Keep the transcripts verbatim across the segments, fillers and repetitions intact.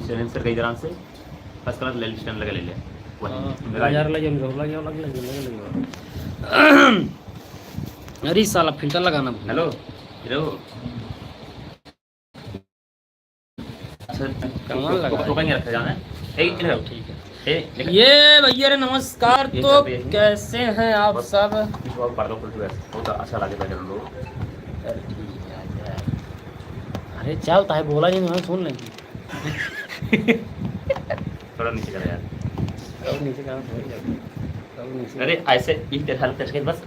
Silencer कई तरह से first class ले, stand लगा ले ले। वही हाँ, लगा ले। बाजार ले जाओ, लगा जाओ, लगा ले, लगा ले। अरे साला filter लगाना भूल। Hello, hello। अच्छा, कहाँ तो, लगा तो, है? तो कहीं रखा जाना है। ए, इधर आओ। ठीक है। ए, देखो। ये भैया रे नमस्कार, ये तो सब यही। कैसे हैं आप बस सब? पीछे वाला पर्दा खोल दो, ऐसे। बहुत अच्छा लगे था जरूर। अरे ठीक है, अरे चल, ताहे बोला नहीं, मैं सुन लेंगे। थोड़ा नीचे करो यार। और नीचे कहाँ, थोड़ी जाओ। और नीचे। अरे ऐसे इधर हल्का करके बस।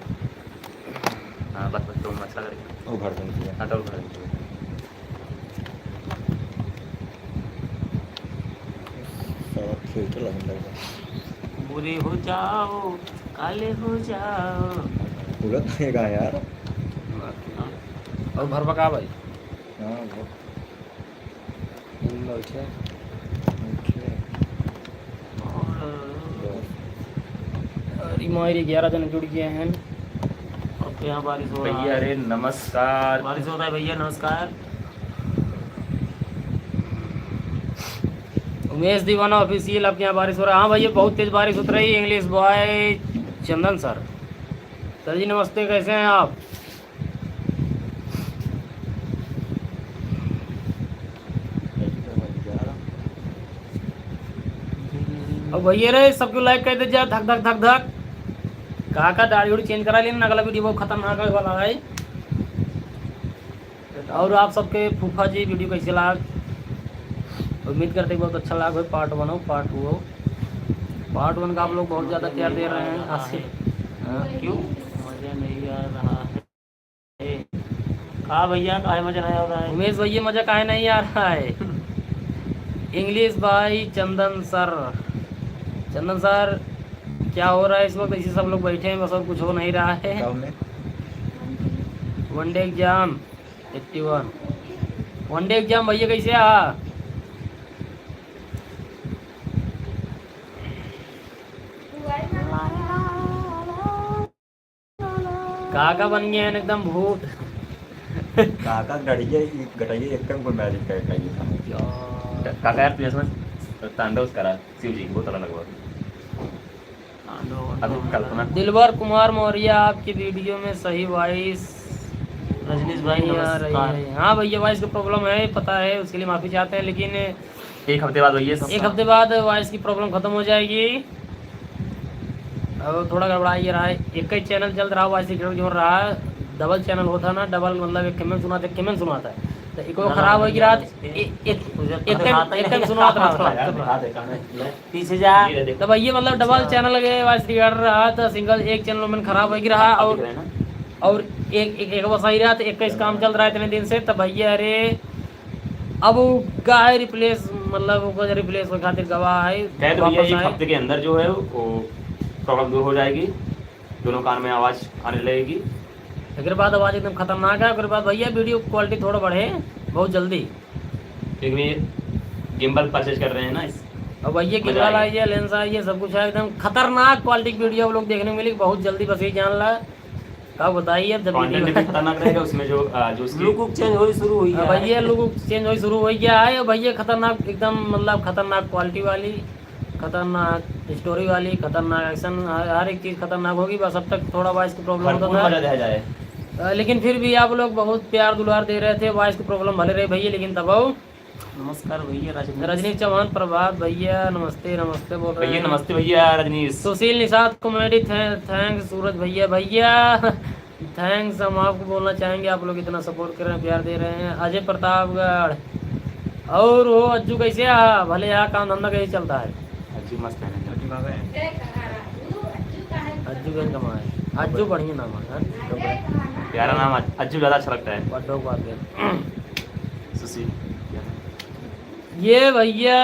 हाँ, बस, बस, तुम अच्छा करेंगे। वो भर देंगे। हाँ, तो भर देंगे। साला filter लगने लगा। बुरे हो जाओ, काले हो जाओ। पूरा तो ये गा यार। और भरवा का भाई? हाँ, वो। इन बैठे। बैठे। अरे मायरे, ग्यारह जने जुड़ गए हैं। आपके यहाँ बारिश हो रहा भैया है? अरे नमस्कार। बारिश हो रहा है भैया, नमस्कार। उमेश दीवाना Official, आपके यहाँ बारिश हो रहा है? हाँ भैया, बहुत तेज बारिश होत रही। English boy चंदन sir। Sir जी नमस्ते, कैसे हैं आप? अब भैया रे, सबके like कर दे जा, धक धक धक धक। काका दाढ़ी उड़ी change करा लेना, अगला video बहुत खतरनाक आवे वाला है। और आप सबके फूफा जी video कैसे लाग? उम्मीद करते हैं बहुत अच्छा लाग हो, part one हो, part two हो। Part one का आप लोग बहुत ज़्यादा प्यार दे रहे हैं। आज से, हाँ। क्यों? मजा नहीं आ रहा है। का भैया, काहे मजा नहीं आ रहा है? उमेश भैया, मजा काहे नहीं आ रहा है? English boy चंदन sir, चंदन sir, क्या हो रहा है इस वक्त? ऐसे सब लोग बैठे हैं बस, और कुछ हो नहीं रहा है। क्या हमने? One day exam eighty one, one day exam भैया, कैसे आ? काका बन गए हैं एकदम भूत। काका गड़िया, गटैया एकदम कोई magic करता है ये समझ। यार। काका यार, तू इसमें तांडव करा, शिव जी, बहुत अलग लगा। तांडव, अभी तांडव। कल्पना। दिलवर कुमार मौर्य, आपकी video में सही voice रजनीश भाई, नहीं आ रही नमस्कार। है। हाँ भैया, voice का problem है, पता है, उसके लिए माफी चाहते हैं, लेकिन एक हफ्ते बाद भैया सब एक हफ्ते बाद voice की problem खत्म हो जाएगी। अब थोड़ा गड़बड़ा ये रहा है, एक ही channel चल रहा, voice की जो रहा, double channel होता ना, double मतलब एक में सुनाते, एक में सुनाता है, तो एक वो ना, खराब ना, होगी ना, रात, इस पे ए-, एक, उधर एक तो time, आता ही एक time नहीं, सुनाता हाथ रहा। पकड़ा यार, हाथ देखा ना, पीछे जा। ये देख। तो भैया मतलब double अच्छा। Channel के voice record रहा, तो single एक channel में खराब होगी रहा, आप और, दिख रहे हैं ना? और एक, एक, एक बस आई रहा, तो एक का इस काम चल रहा है इतने दिन से, तो भैया अरे अब वो का है replace, मतलब ओकर replace होए खातिर गवाह है, कहे तो भैया, वापस एक आए। हफ्ते के अंदर जो है वो problem दूर हो जाएगी, दोनों कान में आवाज़ आने लगेगी। एकरे बाद आवाज़ एकदम खतरनाक है। ओकरे बाद भैया video quality थोड़ा बढ़े बहुत जल्दी। एक में gimbal purchase कर रहे हैं ना इस और भैया मजा gimbal आएगा। आई है, lens आई है, सब कुछ है, एकदम खतरनाक quality की video आप लोग देखने को मिलेगी बहुत जल्दी। बस ये जान ला, का बताइए अब जब content video भी खतरनाक रहेगा उसमें जो, आ, जो उसकी look वुक change होई शुरू हुई हाँ, है। भैया look वुक change होई शुरू हो गया है। और भैया खतरनाक एकदम, मतलब खतरनाक quality वाली, खतरनाक story वाली, खतरनाक action, हर, हर एक चीज़ खतरनाक होगी। बस अब तक थोड़ा voice की problem होता भरपूर था। मजा लिया जाए। अ, लेकिन फिर भी आप लोग बहुत प्यार दुलार दे रहे थे। Voice की problem भले रही भैया, लेकिन तब आओ। नमस्कार भैया, रजनीश। रजनीश चौहान प्रभात भैया, नमस्ते, नमस्ते बोल रहे भैया, हैं। नमस्ते भैया, रजनीश। सुशील निषाद comedy, थे-, thanks सूरज भैया। भैया, thanks हम आपको बोलना चाहेंगे, आप लोग इतना support कर रहे हैं, प्यार दे रहे हैं। अजय प्रतापगढ़, और वो अज्जू कैसे आ? भले यहाँ काम धंधा कैसे चलता है? अज्जू मस्त है ना। अज्जू गंज कमाए, अज्जू बढ़िया नाम है, हाँ? प्यारा नाम है, अज्जू ज़्यादा अच्छा लगता है। बड्डो बात है। सुशील, क्या है? ये भैया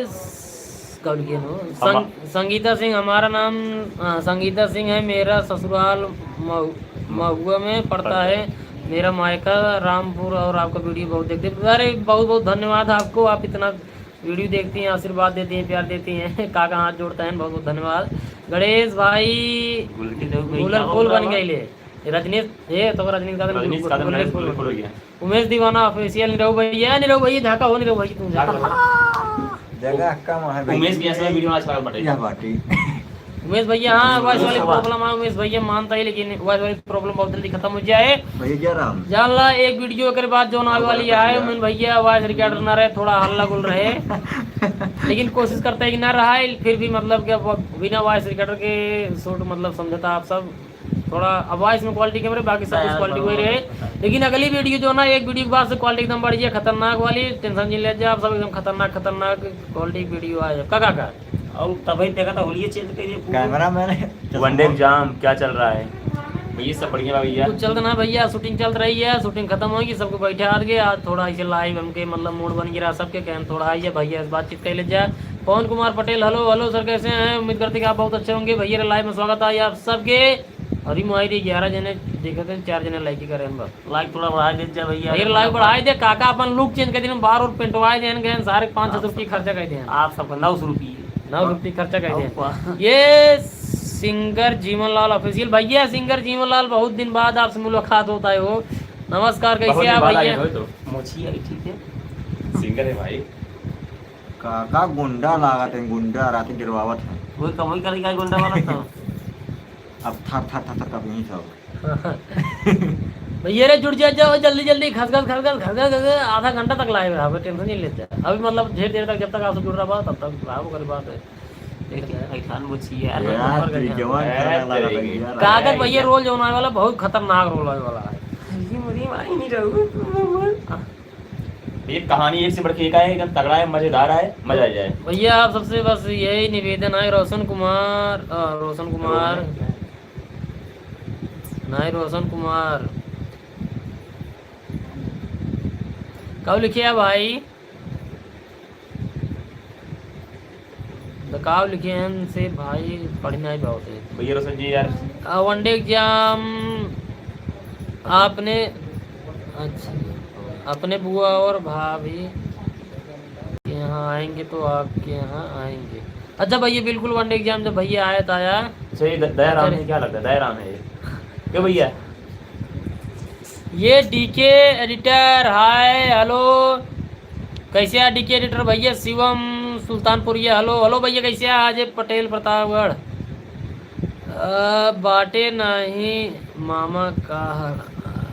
स-, कौन के हो? हम संग-, संगीता सिंह हमारा नाम, हाँ, संगीता सिंह है। मेरा ससुराल महु-, महुआ में पड़ता है। मेरा मायका रामपुर। और आपका video बहुत देखते हैं। अरे, बहुत बहुत धन्यवाद आपको, आप इतना video देखती हैं, आशीर्वाद देती हैं, प्यार देती हैं। काका हाथ जोड़ता है, बहुत बहुत धन्यवाद। गणेश भाई गुलर फूल बन गए ले। रजनीश, ये तो रजनीश का रजनीश का गुलर फूल बन गया। उमेश दीवाना Official, निरहू भैया, निरहू भैया, झाका हो, निरहू भाई, तुम झाका। जगह कम है भाई। उमेश भैया से वीडियो ना अच्छा बाटे। यह बाटी। उमेश भैया, हाँ, वॉइस वाली प्रॉब्लम है, उमेश भैया मानता ही, लेकिन वॉइस वाली प्रॉब्लम बहुत जल्दी खत्म हो जाए। भैया जय राम। जान ला, एक वीडियो के बाद जौन आवे वाली है, उमेश भैया वॉइस रिकॉर्डर ना रहे, थोड़ा हल्ला गुल रहे। लेकिन कोशिश करते हैं कि ना रहा, फिर भी मतलब कि अब बिना वॉइस रिकॉर्डर के शूट मतलब समझता आप सब। थोड़ा अब वॉइस में क्वालिटी कम रहे, बाकी सब कुछ क्वालिटी वही रहे। लेकिन अगली वीडियो जो ना, एक वीडियो के बाद से क्वालिटी एकदम बढ़ जाए, खतरनाक वाली, टेंशन नहीं ले जाए आप सब, एकदम खतरनाक, खतरनाक क्वालिटी वीडियो आए। का, का, का? और तभी देखा था, होलिये चेंज करिए पूरा। कैमरा मैन है। वनडे एग्जाम क्या चल रहा है? भैया सब बढ़िया बा भैया। कुछ चल रहा है भैया, शूटिंग चल रही है, शूटिंग खत्म होगी, सबको बैठा आ गए। आज थोड़ा ऐसे लाइव हमके मतलब मूड बन गिरा सबके, कहन थोड़ा आइए भैया से बातचीत कर ले जाए। पवन कुमार पटेल, हेलो, हेलो सर, कैसे हैं? उम्मीद करते कि आप बहुत अच्छे होंगे। भैया रे लाइव में स्वागत है आप सबके। अरे माई रे, ग्यारह जने देखे थे, चार जने लाइक ही करे हैं बस। लाइक थोड़ा बढ़ा दे जा भैया। भैया लाइक बढ़ाई दे, काका अपन लुक चेंज कर दिन, बार और पेंटवाए देन गए, सारे पाँच सौ रुपये खर्चा कर देन। आप सबका नौ सौ रुपये। नौ सौ रुपये खर्चा कर देन। ये सिंगर जीवन लाल ऑफिशियल, भैया सिंगर जीवन लाल, बहुत दिन बाद आपसे मुलाकात होता है हो। नमस्कार, कैसे हैं आप भैया? मोची आई ठीक है। सिंगर है भाई। काका गुंडा लागत है, गुंडा रात गिरवावत है। वही कमाई करेगा गुंडा वाला तो। अब थर थर थर थर कब यहीं सब। भैया रे जुड़ जा, जाओ जल्दी जल्दी, घस घस घस घस घस घस घस, आधा घंटा तक लाइव रहा, टेंशन नहीं लेते। अभी मतलब ढेर देर तक, जब तक आप सब जुड़ रहा बा, तब तक रहा, ओकर बाद है। लेकिन ऐठान मोची यार, यार, ऊपर तू गया। जवान ए, करने वाला तेरी भैया। कागज भैया रोल जो आने वाला, बहुत खतरनाक रोल आने वाला है। ये मुझे मालूम नहीं रहू। ये कहानी एक से बढ़ के एक आए, एकदम तगड़ा है, मजेदार है, मजा आ जाए। भैया आप सबसे बस यही निवेदन है, रोशन कुमार, अ, रोशन कुमार, नहीं, रोशन कुमार। कब लिखे है भाई? बताओ लिखे हैं से भाई, पढ़ना ही बहुत है। भैया रोशन जी यार। अ, वनडे एग्जाम आपने, अच्छा, अपने बुआ और भाभी के यहाँ आएंगे तो आपके यहाँ आएंगे। अच्छा भैया, बिल्कुल वनडे एग्जाम जब भैया आया तो आया। अच्छा, ये द-, दयाराम है, क्या लगता है? दयाराम है ये। क्यों भैया? ये डीके एडिटर, हाय, हेलो। कैसे है डीके एडिटर भैया? शिवम सुल्तानपुरिया, हेलो, हेलो भैया, कैसे है? अजय पटेल प्रतापगढ़। अ, बाटे नहीं मामा का।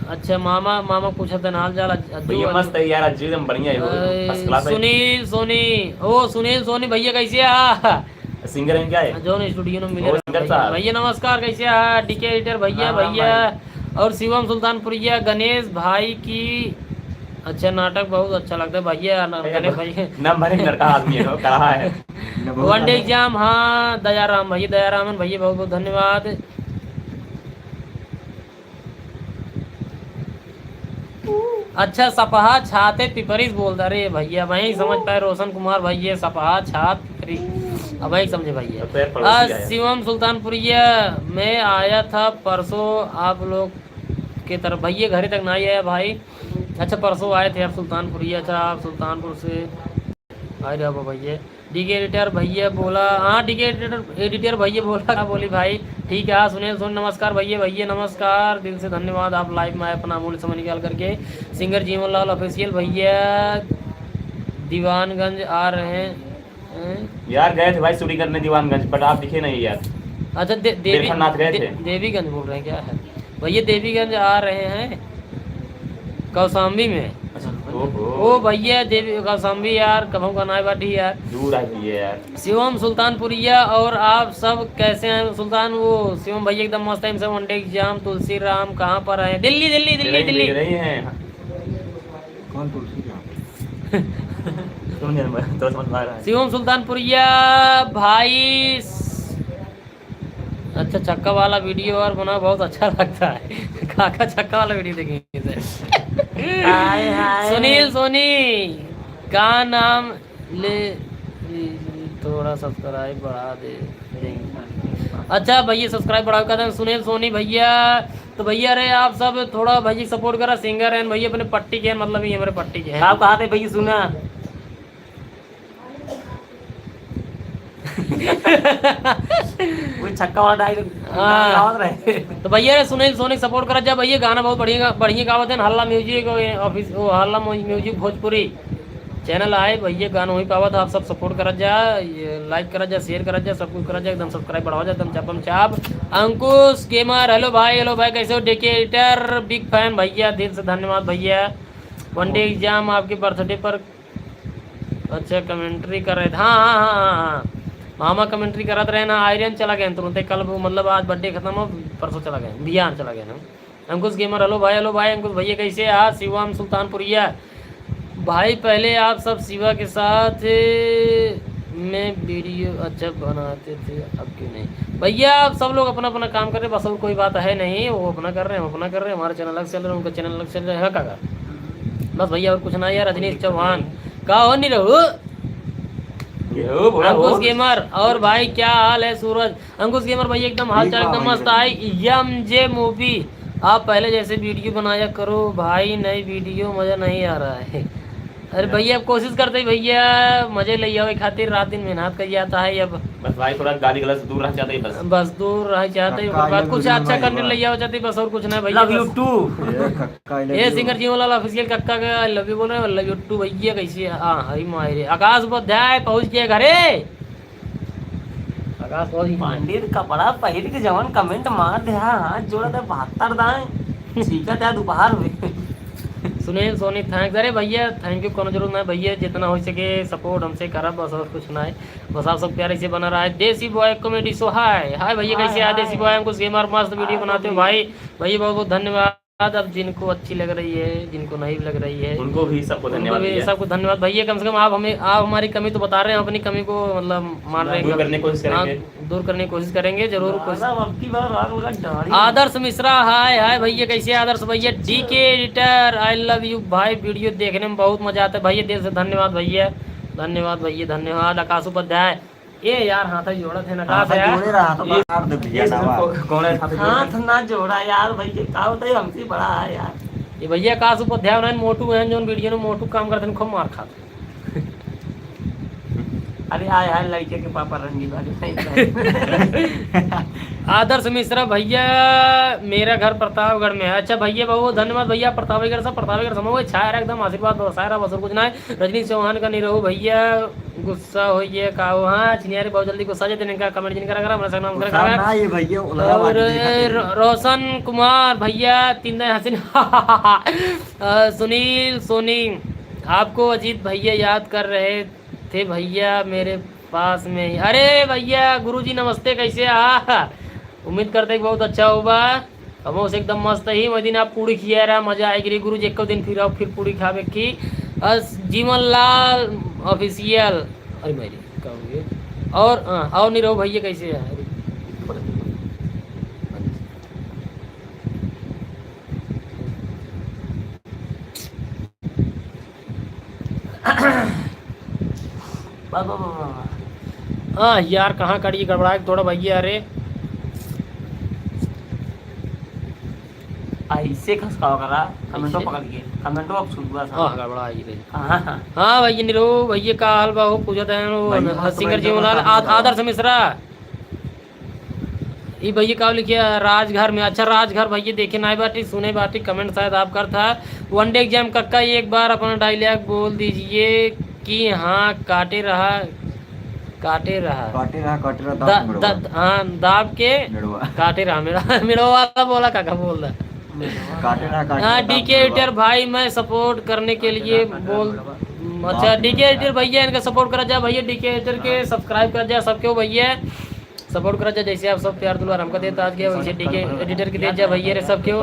अच्छा, मामा, मामा पूछत है हाल चाल, अज्जू, भैया अज्जू। मस्त है यार, अज्जू एकदम बढ़िया है, वो अ, first class है। सुनील सोनी, ओ सुनील सोनी भैया, कैसे है? सिंगर हैं क्या है? जौन स्टूडियो में मिले ओ, रहे सिंगर भैया। साहब। भैया नमस्कार, कैसे हैं? डीके एडिटर भैया, राम राम भैया। भाई। और शिवम सुल्तानपुरिया, गणेश भाई की, अच्छा, नाटक बहुत अच्छा लगता है भैया, ना, भैया, गणेश भाई। नंबर एक लड़का आदमी है, वो कहा है। वनडे एग्जाम, हाँ, दयाराम भैया, दयारामन भैया, बहुत बहुत धन्यवाद। अच्छा, सपहा छाते पिपरिस बोलता रे भैया, वही समझ पाए रोशन कुमार भैया, सपहा छात पिपरी, अब वही समझे भैया। तो यार पड़ोसी आ, आया। शिवम सुल्तानपुरिया में आया था परसों आप लोग के तरफ, भैया घरे तक नहीं आया भाई। अच्छा, परसों आए थे आप सुल्तानपुरिया, अच्छा, आप सुल्तानपुर से आए रहे हो भैया। डीके एडिटर भैया बोला, हाँ, डीके एडिटर, एडिटर भैया बोला, का बोली भाई? ठीक है, हाँ, सुनील सोनी, नमस्कार भैया, भैया नमस्कार, दिल से धन्यवाद, आप लाइव में आए, अपना अमूल्य समय निकाल करके। सिंगर जीवन लाल ऑफिशियल भैया दीवानगंज आ रहे हैं। यार, गए थे भाई शूटिंग करने दीवानगंज, but आप दिखे नहीं यार। अच्छा, दे-, देवी, बेरखनाथ गए दे-, थे। देवीगंज बोल रहे हैं क्या? है भैया, देवीगंज आ रहे हैं कौशाम्बी में। अच्छा, ओहो। ओ भैया, देवी कौशाम्बी यार, कभू का नाय बाटी यार। दूर है भैया यार। शिवम सुल्तानपुरिया, और आप सब कैसे हैं सुल्तान? वो शिवम भैया एकदम मस्त है, इनसे वनडे एग्जाम, तुलसी राम कहाँ पर है? दिल्ली, दिल्ली, दिल्ली, दिल्ली, दिल्ली। दिल्ली हैं। कौन तुलसी राम? तुम नहीं, तो समझ में आ रहा है। शिवम सुल्तानपुरिया भाई, अच्छा, छक्का वाला वीडियो और बनाओ, बहुत अच्छा लगता है। काका छक्का वाला वीडियो देखेंगे इसे। हाय, हाय। सुनील सोनी का नाम ले, थोड़ा सब्सक्राइब बढ़ा दे, देंगे। अच्छा भैया, सब्सक्राइब बढ़ाओ, कहते हैं सुनील सोनी भैया। तो भैया रे, आप सब थोड़ा भैया सपोर्ट करा, सिंगर हैं भैया, अपने पट्टी के हैं, मतलब ये हमारे पट्टी के हैं। आप कहाँ थे भैया, सुना? वो छक्का वाला डाई, हाँ। डाई आवत रहे। तो भैया रे, सुनील सोनी सपोर्ट करा जा भैया, गाना बहुत बढ़िया गा-, बढ़िया गावत हैं। हल्ला म्यूजिक ऑफिस, वो हल्ला म्यू-, म्यूजिक भोजपुरी। चैनल आए भैया, गाना वहीं पावत, आप सब सपोर्ट करत जा, ये लाइक करत जा, शेयर करत जा, सब कुछ करत जा, एकदम सब्सक्राइब बढ़ावा जा, एकदम चापम चाप। अंकुश गेमर, हेलो भाई, हेलो भाई, कैसे हो? डीके एडिटर, बिग फैन भैया, दिल से धन्यवाद भैया। वन डे एग्जाम आपके बर्थडे पर, अच्छा, कमेंट्री कर रहे थे। हाँ, हाँ, हाँ, हाँ, हाँ। मामा कमेंट्री करत रहे ना, आयरन चला गए तुरंत, कल वो, मतलब, आज बर्थडे खत्म हो, परसों चला गए, बिहान चला गए ना। अंकुश गेमर, हेलो भाई, हेलो भाई, अंकुश भैया कैसे? हाँ, शिवम सुल्तानपुरिया भाई, पहले आप सब शिवा के साथ में वीडियो अच्छा बनाते थे, अब क्यों नहीं? भैया, आप सब लोग अपना अपना काम कर रहे, बस और कोई बात है नहीं, वो अपना कर रहे हैं, हम अपना कर रहे हैं, हमारा चैनल अलग चल रहा है, उनका चैनल अलग चल रहा है, हाँ काका? बस भैया, और कुछ ना यार। रजनीश चौहान, का हो नहीं रहू? ये हो, बोला अंकुश हो। गेमर, और भाई क्या हाल है? सूरज, अंकुश गेमर भाई, एकदम हाल ठीक चाल बा एकदम भाई, मस्त एकदम। आए। एम जे मूवी, आप पहले जैसे वीडियो बनाया करो भाई, नई वीडियो मजा नहीं आ रहा है। अरे भैया, अब कोशिश करते ही भैया, मजे ले आवे खातिर रात दिन मेहनत कर जाता है। अब बस भाई, थोड़ा गाली गलौज से दूर रह जाते ही बस। बस दूर रह जाते ही, कक्का, बस I love कुछ you, अच्छा भाई, कंटेंट वाह। ले आवे जाते ही बस, और कुछ ना भैया, love you बस। Too। ये कक्का, I love A you। Singer जीवन लाल ऑफिशियल कक्का का I love you बोल रहे हैं, love you too भैया। कैसे? हाँ, हरी माई रे, आकाश उपाध्याय पहुँच गए घरे। आकाश पहुँच गए। पांडित कपड़ा पहिर के जवन कमेंट मार दे, हाँ, हाथ जोड़ा दे, बहत्तर दाएं, चीखत है दोपहर में। सुनील सोनी, thanks। अरे भैया, thank you, कोनो जरूरत ना है भैया, जितना हो सके सपोर्ट हमसे करब, बस और कुछ ना है। बस आप सब प्यारे से बना रहा है। देसी बॉय कॉमेडी शो, हाय, हाय भैया, हाय, कैसे है हाय। देसी बॉय? अंकुश गेमर, मस्त वीडियो हाय, बनाते हो भाई। भाई, बहुत बहुत धन्यवाद। अब जिनको अच्छी लग रही है, जिनको नहीं लग रही है, उनको भी सबको उनको धन्यवाद भी भैया। सबको धन्यवाद भैया। कम से कम आप हमें, आप हमारी कमी तो बता रहे हैं, अपनी कमी को मतलब मान रहे हैं। दूर करने की कोशिश हाँ, करेंगे। दूर करने की कोशिश करेंगे जरूर। कोशिश। दादा, अब की बार आग लगा डाली। आदर्श मिश्रा, हाय, हाय भैया, कैसे हैं आदर्श भैया? DK editor, I love you भाई, वीडियो देखने में बहुत मजा आता है भैया, दिल से धन्यवाद भैया, धन्यवाद भैया, धन्यवाद। आकाश उपाध्याय, ए यार, हाथ जोड़त है ना, हाथ का से यार? जोड़े रहा तो ये, मार दे भैया, ये ना सिर्फ वाह। को-, कौन है हाथ जोड़े? हाथ ना जोड़ा यार, भाई, ये का होता है, हमसे बड़ा है यार। ये भैया आकाश उपाध्याय उन्हें मोटू हैं, जोन वीडियो में मोटू काम करते हैं, खूब मार खाते हैं। अरे, आय, आय, लड़के के पापा रंगीला जो नहीं है। आदर्श मिश्रा, भैया, मेरा घर प्रतापगढ़ में है। अच्छा भैया, बहुत धन्यवाद भैया, प्रतापगढ़ से, प्रतापगढ़ से, मैं वो छाया रहा एकदम आशीर्वाद बरसाया रहा, बस और कुछ ना है। रजनी चौहान का नहीं रहू भैया, गुस्सा हो ये का हो? हाँ, चिनियारे बहुत जल्दी गुस्सा जाते हैं, इनका कमेंट जिनका रख रहा, हमारा नाम गुस्सा करा। ना ये भैया, उलगा और बात देखा थे। रो-, रोशन कुमार भैया, तीन दिन हसीन। अ, सुनील सोनी, आपको अजीत भैया याद कर रहे थे भैया, मेरे पास में ही। अरे भैया, गुरुजी नमस्ते, कैसे आ? उम्मीद करते हैं कि बहुत अच्छा होगा। हम से एकदम मस्त ही, वही दिन आप पूड़ी खिया रहा, मजा आएगी रे गुरुजी, एको दिन फिर आओ, फिर पूड़ी खावे की। अस जीवन लाल ऑफिशियल, अरे मेरी, का हो गया? और, हाँ, और नहीं रहो भैया, कैसे है? अरे, वाह, वाह, वाह, वाह, वाह। हाँ यार, कहाँ कट गई, गड़बड़ा गई थोड़ा भैया, अरे। ऐसे खसकावा करा, कमेंटो कैसे? पकड़ के, कमेंटो अब सुनबा सा। हाँ, गड़बड़ा आई रही। हाँ, हाँ। हाँ भैया, निरो भैया, का हाल बा हो? पूछत हैं वो भैया, हाँ, सिंगर तो जी भैया, बोला, का हाल आ-, बा? आदर्श मिश्रा। ई भैया का लिखे है? राजघर में। अच्छा, राजघर भैया देखे नाई बाटी, सुने बाटी, कमेंट शायद आप करता है। वन डे एग्जाम कक्का, एक बार अपना डायलॉग बोल दीजिए कि हाँ, काटे रहा, काटे रहा। काटे रहा, काटे रहा, द-, दाब के मेड़वा। द-, हाँ, दाब के मेड़वा। काटे रहा, मेड़ा, मेड़वा वाला बोला, काका बोल रहा। काटे रहा, काटे हाँ, रहा, दाब डीके के मेड़वा। एडिटर भाई, मैं सपोर्ट करने के लिए बोल, अच्छा, दाब के डीके मेड़वा। एडिटर भैया, इनका सपोर्ट करा जा भैया, डीके एडिटर के हाँ। सब्सक्राइब करा जा सबके भैया। सपोर्ट करा जा, जैसे आप सब प्यार दुलार हमका देत आज के, वैसे डीके एडिटर के देत जा भैया रे सब केहू।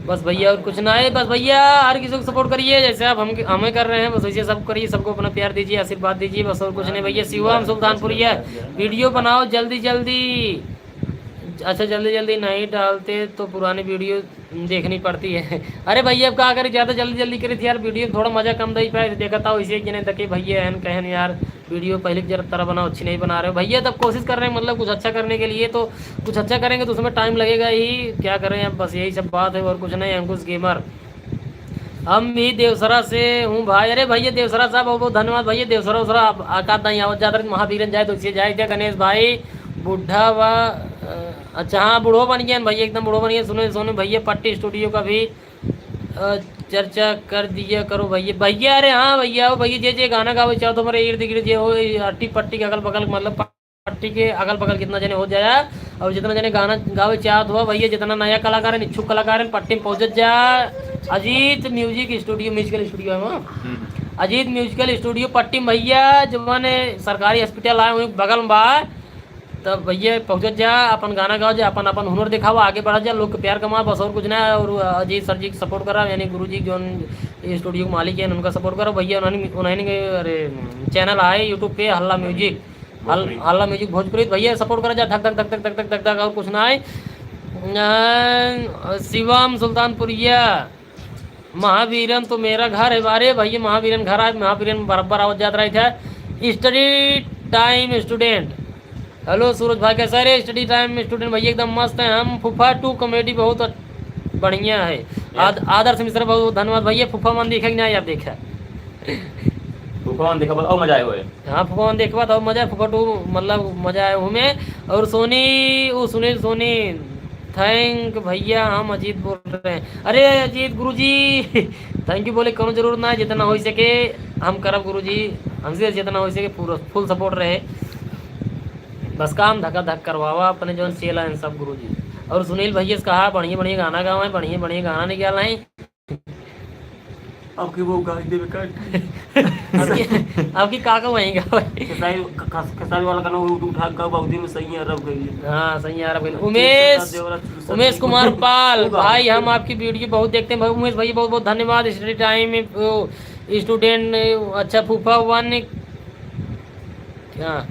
बस भैया और कुछ ना है, बस भैया हर किसी को सपोर्ट करिए, जैसे आप हम, हमें कर रहे हैं, बस वैसे सब करिए, सबको अपना प्यार दीजिए, आशीर्वाद दीजिए, बस और कुछ नहीं भैया। शिवम सुल्तानपुरिया, वीडियो बनाओ जल्दी जल्दी। अच्छा, जल्दी जल्दी नहीं डालते तो पुरानी वीडियो देखनी पड़ती है। अरे भैया, अब का करी, ज्यादा जल्दी जल्दी करी थी यार, वीडियो में थोड़ा मजा कम दे पाए, देखा था इसे कि नहीं, तके भैया एहन कहन यार, वीडियो पहले की जरा तरह बनाओ, अच्छी नहीं बना रहे हो भैया। तब कोशिश कर रहे हैं, मतलब कुछ अच्छा करने के लिए, तो कुछ अच्छा करेंगे तो उसमें टाइम लगेगा ही, क्या करें, अब बस यही सब बात है और कुछ नहीं। अंकुश गेमर, हम भी देवसरा से हूँ भाई। अरे भैया देवसरा साहब, बहुत बहुत धन्यवाद भैया। देवसरा उसरा आप आकाश दाई आवत जात रहे, महावीरन जाए तो इसे जाए क्या गणेश भाई? बूढ़ा वा, अ, अच्छा हाँ, बूढ़ो बन गया भैया, एकदम बूढ़ो बन गया। सुने, सुने भैया, पट्टी स्टूडियो का भी अ, चर्चा कर दिया करो भैया। भैया, अरे हाँ भैया, हो भैया, जे जे गाना गावे चाहो तो हमारे इर्द गिर्द जे हो, ये अट्टी पट्टी के अगल बगल, मतलब पट्टी के अगल बगल कितना जने हो जाया, और जितना जने गाना गावे चाहत हो भैया, जितना नया कलाकार है, इच्छुक कलाकार है, पट्टी में पहुँचत जा। Ajit music studio, musical studio है वहाँ। हम्म। अजीत म्यूजिकल स्टूडियो पट्टी में भैया, जवान सरकारी हॉस्पिटल आए, वहीं बगल में बा। तब भैया पहुँचत जा, अपन गाना गाओ जा, अपन, अपन हुनर दिखावा, आगे बढ़त जा, लोग के प्यार कमावा, बस और कुछ ना। और अजीत सर जी के सपोर्ट करा, यानी गुरु जी जौन ये स्टूडियो के मालिक हैं, उनका सपोर्ट करो भैया। उन्होंने, उन्होंने, अरे, चैनल आए YouTube पे हल्ला म्यूजिक, हल-, भोजपुरी। हल्ला म्यूजिक भोजपुरी, तो भैया सपोर्ट करा जा, धक धक धक धक धक धक धक धक, और कुछ ना आए। अ, शिवम सुल्तानपुरिया, महावीरन तो मेरा घर है। अरे भैया, महावीरन घर आए, महावीरन बराबर आवत जात रही था। स्टडी टाइम स्टूडेंट, हेलो सूरज भाई, कैसा रे? स्टडी टाइम स्टूडेंट भैया एकदम मस्त है। हम फूफा टू कॉमेडी बहुत अच-, बढ़िया है। आद-, आदर्श मिश्रा बहुत बहुत धन्यवाद भैया। फूफा वन देखे कि नहीं आप? देखा फूफा वन देखा, बहुत मजा आए हुए। हाँ, फूफा वन देखबा तो मजा, फूफा टू मतलब मजा आए हमें। और सोनी, वो सुनील सोनी, थैंक भैया, हम अजीत बोल रहे हैं। अरे अजीत गुरुजी, थैंक यू बोले कोनो जरूरत ना है, जितना हो सके हम करब गुरुजी, हमसे जितना हो सके पूरा फुल सपोर्ट रहे। बस काम धका धक करवावा अपने जौन चेला हैं सब गुरुजी। और सुनील भैया से कहा बढ़िया बढ़िया गाना गावे, बढ़िया बढ़िया गाना निकाल हैं। आपके वो गाली देवे का। आपकी, आपकी काका वहीं गावे। खेसारी, ख-, ख-, खेसारी वाला गाना वो उठा के गाओ, बहुत दिन में सही है, रब गई। हाँ, सही है, रब गई। उमेश, देवरा चूसत उमेश नहीं। कुमार पाल, वो गाओ। भाई, हम आपकी वीडियो बहुत देखते हैं। भाई, उमेश भैया, बहुत, बहुत धन्यवाद। स्टडी टाइम में, वो, स्टूडेंट, अच्छा, फूफा वन, क्या,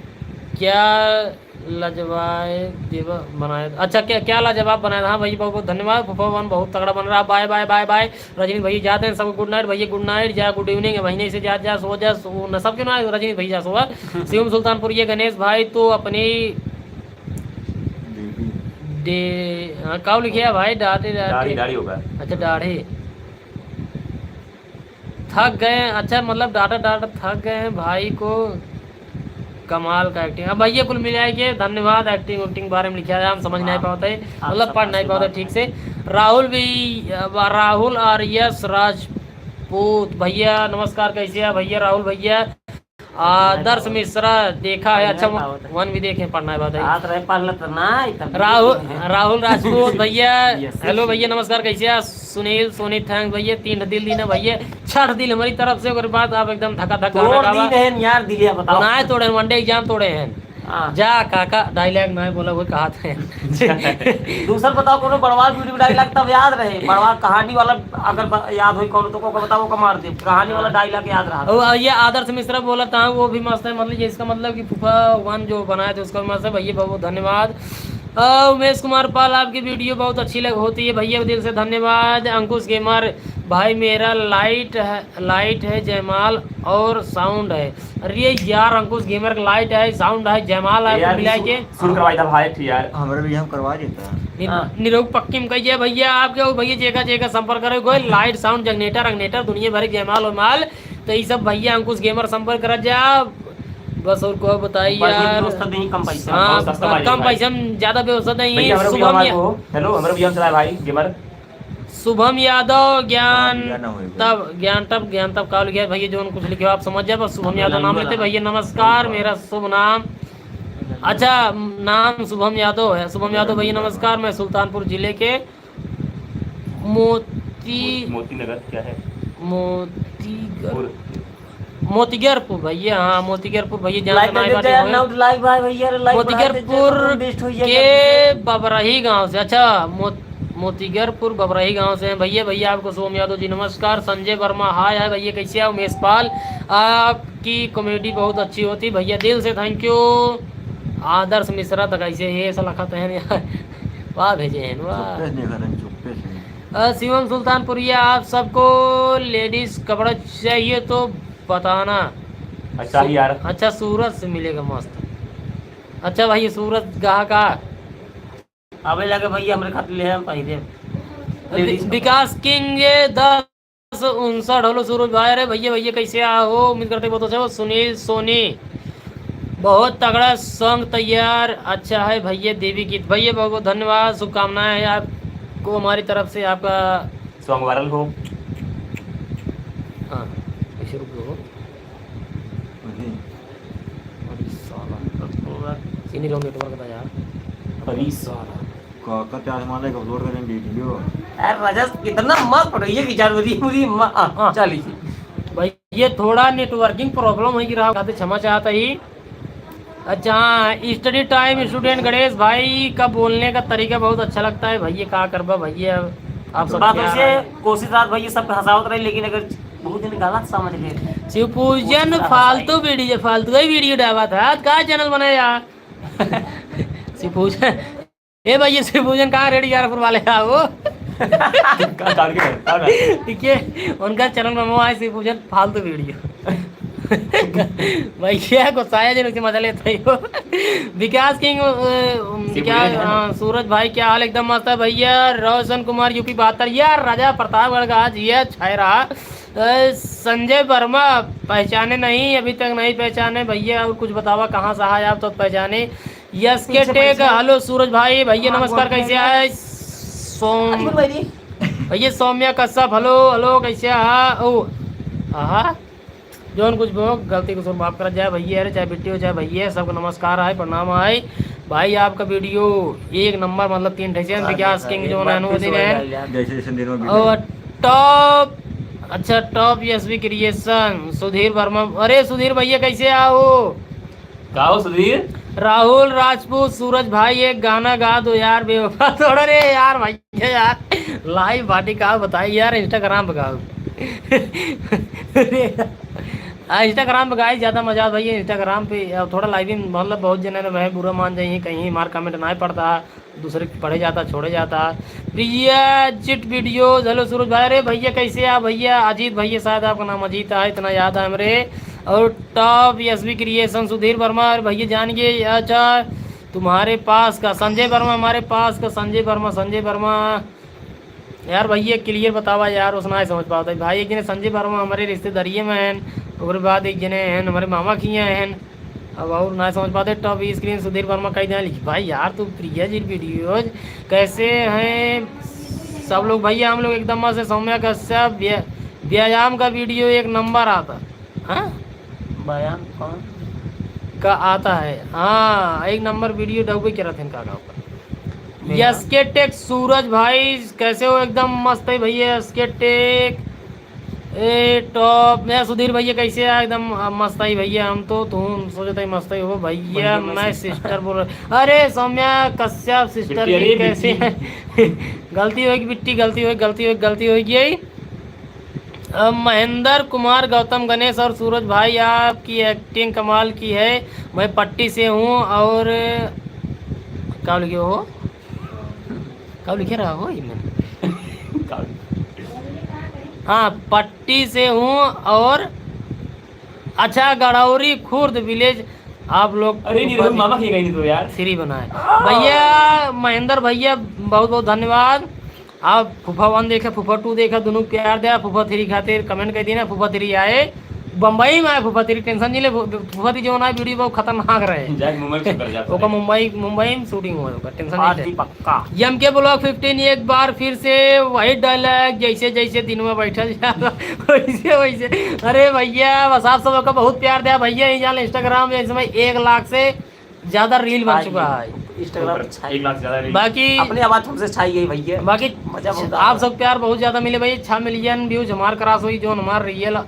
क्या लाजवाब देवा बनाया। अच्छा, क्या, क्या लाजवाब बनाया। हाँ भाई, बहुत बहुत धन्यवाद। फूफा वन बहुत तगड़ा बन रहा। Bye, bye, bye, bye. Rajni भैया जाते हैं, सबको गुड नाइट। भैया गुड नाइट, जा गुड इवनिंग है। महीने से जा, जा, सो जा, सो न, सबके ना, रजनी भैया सो। शिवम सुल्तानपुर, ये गणेश भाई तो अपनी डे, हाँ, काऊ लिखे है भाई, डाटे, डाटे। दाढ़ी, दाढ़ी होगा। अच्छा, दाढ़ी। थक गए हैं, अच्छा, मतलब डाटा डाटा थक गए हैं भाई को। कमाल का एक्टिंग। अब भैया कुल मिला के धन्यवाद। एक्टिंग उक्टिंग बारे में लिखा है, हम समझ नहीं हाँ। पाते हैं, आप मतलब सब पढ़ नहीं आशीर्वाद पाते ठीक से। राहुल भी, अब राहुल आर एस राजपूत भैया नमस्कार, कैसे हैं भैया? राहुल भैया, आदर्श मिश्रा देखा है, अच्छा, वन भी देखे, पढ़ना है बात है। रात रहे पढ़ लेत ना, तब राहुल, राहुल राजपूत भैया, हेलो भैया नमस्कार, कैसे हैं? सुनील सोनी, थैंक्स भैया, तीन दिल दीना भैया, छठ दिल हमारी तरफ से। ओकर बाद आप एकदम धका धक गाना गावा। दी रहन यार, दिलिया बताओ। नाय तोड़े, वन डे एग्जाम तोड़े हैं। हाँ। जा काका, डायलॉग नाय बोला, वो कहा थे। दूसर बताओ, कोनो बड़वा वीडियो डायलॉग तब याद रहे, बड़वा कहानी वाला अगर ब-, याद होई कोनो तो को बताओ, को मार दे, कहानी वाला डायलॉग याद रहा। और ये आदर्श मिश्रा बोला था, वो भी मस्त है, मतलब ये इसका मतलब कि फूफा वन जो बनाए थे उसका भी मस्त है। भैया बहुत बहुत धन्यवाद। अ, उमेश कुमार पाल, आपकी वीडियो बहुत अच्छी लग होती है भैया, दिल से धन्यवाद। अंकुश गेमर भाई, मेरा लाइट है, लाइट है जयमाल और साउंड है। अरे यार, अंकुश गेमर का लाइट है, साउंड है, जयमाल है, यार, कुल मिला के। सुर करवाई था भाई, ठीक यार। हमरे भी हम करवा देता। नि-, हाँ। निरोग पक्की में कहिए भैया, आपके वो भैया जेका जेका संपर्क करे, कोई लाइट, साउंड, जनरेटर, अंगनेटर, दुनिया भर के जयमाल और माल, तो ये सब भैया अंकुश गेमर संपर्क करा जा। बस और को बताई यार। व्यवस्था नहीं, कम पैसा, हाँ, बहुत सस्ता माल कम है। पैसा में ज्यादा व्यवस्था नहीं है। भैया, हमरे भी शुभम हमारे या- को, हेलो, हमरे भी हम चला भाई, गेमर। शुभम यादव, ज्ञान तब, ज्ञान तब, ज्ञान तब का लिखे भैया, जौन कुछ लिखे हो आप समझ जाए, बस शुभम यादव नाम लेते भैया। नमस्कार, मेरा शुभ नाम, अच्छा, नाम शुभम यादव है। शुभम यादव भैया नमस्कार, मैं सुल्तानपुर जिले के मोती, मोती नगर क्या है? मोतीगर, मोतीगरपुर भैया, हाँ, मोतीगरपुर भैया, जहाँ से भाई बाटे हुए। मोतीगरपुर के बबरही गांव से, अच्छा, मो-, मोतीगरपुर बबरही गांव से हैं भैया। भैया आपको सोम यादव जी नमस्कार। संजय वर्मा हाय, हाय भैया, कैसे हैं? उमेश पाल, आपकी कॉमेडी बहुत अच्छी होती भैया, दिल से थैंक यू। आदर्श मिश्रा तो कैसे है, ऐसा लखत है यार। वाह भेजे हैं, वाह। चुप्पे से नहीं करें, चुप्पे से। अ, शिवम सुल्तानपुरिया, आप सबको लेडीज कपड़ा चाहिए तो बताना। अच्छा ही यार। अच्छा, सूरज से मिलेगा मस्त। अच्छा भाई, सूरज कहाँ का? अबे लगे भैया, हमरे खातिर ले हम पहले। वि-, लेडीज कपड़ा। विकास किंग दस उनसठ, हेलो सूरज भाई, अरे भैया, भैया कैसे आ हो? उम्मीद करते बहुत अच्छा हो। सुनील सोनी, बहुत तगड़ा सॉन्ग तैयार, अच्छा है भैया। देवी गीत भैया, बहुत बहुत धन्यवाद, शुभकामनाएं हैं आपको हमारी तरफ से, आपका सॉन्ग वायरल हो। हाँ, ऐसे रुक जाओ। अरे। अरे साला। इन्हीं लोग network था यार। अरे साला। का, का चार्ज मारे का upload करें video। अरे राजा, कितना मस्त फोटो, ये की चार्ज, मुझे, मुझे, हाँ, हाँ। चलिए। भाई, ये थोड़ा networking problem है कि रहा, खातिर क्षमा चाहता ही। अच्छा, हाँ, study time student गणेश भाई का बोलने का तरीका बहुत अच्छा लगता है। भैया, का करबा भैया, अब आप सब बात क्या वैसे है? कोशिश रात भैया सबके हंसावत रहे, लेकिन अगर बहुत दिन गलत समझ ले। शिवपूजन कोशिश रात फालतू भाई। Video, फालतू ही video डालत है। आज का channel बनाया यार? शिवपूजन, ए भैया, शिवपूजन कहाँ रेडी यारपुर वाले आओ? का, का, का, का, का? ठीक है, उनका channel में वो आए, शिवपूजन फालतू video। भैया, गुस्साया जिन, उसे मजा लेते ही हो। विकास किंग, अ, शिवपूजन क्या, है ना? हाँ, सूरज भाई, क्या हाल? एकदम मस्त है भैया। रोशन कुमार, यूपी बहत्तर, यार, राजा प्रतापगढ़ का आज ये छाय रहा। अ, संजय वर्मा, पहचाने नहीं, अभी तक नहीं पहचाने भैया, और कुछ बतावा, कहाँ से आए आप तो पहचाने। यस के पीछे, टेक, पीछे। Hello सूरज भाई, भैया हाँ, नमस्कार, बोल कैसे रहे हैं। सोम-, अजमल भाई जी। भैया सौम्या कश्यप, hello, hello, कैसे हा? ओ, आहा, जौन कुछ भी हो, गलती कसूर माफ करा जाए भैया, अरे चाहे बिट्टी हो, चाहे भैया, सबको नमस्कार है, प्रणाम है। भाई आपका video एक नंबर, मतलब तीन ठे से हाँ, विकास हाँ, किंग एक जौन बार है, फिर से वही है। डाल यार। जैसे जैसे दिन में video। और top, अच्छा, top यशवी क्रिएशन, सुधीर वर्मा, अरे सुधीर भैया कैसे आओ? का हो सुधीर? राहुल राजपूत, सूरज भाई एक गाना गा दो यार, बेवफा। थोड़ा रे यार भाई यार, live party का बताई यार, Instagram पे गाओ। हाँ, Instagram पे गाई, ज़्यादा मजा आता भैया Instagram पे। अब थोड़ा live में, मतलब, बहुत जने ने वह बुरा मान जाइए, कहीं हमार comment ना पढ़ता, दूसरे के पढ़े जाता, छोड़े जाता। प्रिया चिट videos, hello सूरज भाई, अरे भैया कैसे आप भैया? अजीत भैया, शायद आपका नाम अजीत है, इतना याद है हमरे। और top यशवी क्रिएशन, सुधीर वर्मा, अरे भैया जान गए, अच्छा तुम्हारे पास का संजय वर्मा, हमारे पास का संजय वर्मा, संजय वर्मा। यार भैया clear बतावा यार, उस ना समझ पावत है भाई। एक जने संजय वर्मा हमारे रिश्तेदारिये में हैं, ओकरे बाद एक जने हैं हमारे मामा किया हैं। अब और ना समझ पाते, top screen सुधीर वर्मा कह दें लिखी। भाई यार, तू प्रिया जी videos कैसे हैं सब लोग? भैया हम लोग एकदम मस्त है। सौम्या कश्यप व्या-, व्यायाम का video एक नंबर आता। हाँ? व्यायाम कौन? का आता है। हाँ, एक नंबर video डब्बे के रहते हैं का गाँव पर। मेरा? यस के टेक सूरज भाई, कैसे हो? एकदम मस्त है भैया, यस के टेक। ए, top में सुधीर भैया कैसे है? एकदम, आ, मस्त है भैया, हम तो, तुम सोचते हैं मस्त है हो भैया, बढ़िया, मैं मैं sister बोल रहा। अरे, सौम्या कश्यप sister बिट्टी, जी अरे, कैसे बिट्टी। हैं? गलती होगी बिट्टी, गलती होगी, गलती होगी, गलती होगी। अ, महेंद्र कुमार गौतम, गणेश और सूरज भाई, आपकी acting कमाल की है। मैं पट्टी से हूँ और, का लिखे हो? का लिखे रहा हो ये में? का लिखे? हाँ, पट्टी से हूँ और, अच्छा, गड़ौरी खुर्द village आप लोग अरे, नहीं, ऊपर नहीं, मामा की गई नहीं तो यार। श्री बनाए। भैया, महेंद्र भैया, बहुत बहुत धन्यवाद। आप फूफा one देखे, फूफा two देखे, दोनों प्यार दे, फूफा three खातिर comment कर दीना, फूफा three आए, बम्बई में आए फूफा three, tension नहीं ले, फू-, फूफा three जो ना video बहुत खतरनाक रहे। जाके मुंबई में shoot कर जाता ओका है। मुंबई, मुंबई में shooting हुआ ओका, tension आज नहीं भी ले। पक्का। M K Vlog fifteen एक बार फिर से वही dialogue, जैसे जैसे दिन में बैठल जाला, वैसे वैसे। अरे भैया, बस आप सब का बहुत प्यार दिया भैया, ये जान Instagram में इस समय एक लाख से ज्यादा reel बन छाई चुका गई। है। Instagram पे छाई एक लाख से ज्यादा reel। बाकी अपने आवाज हमसे छाई गई भैया। बाकी मजा बहुत आ आप रहा है। सब प्यार बहुत ज्यादा मिले भाई, छह million views हमार cross हुई, जो हमार real,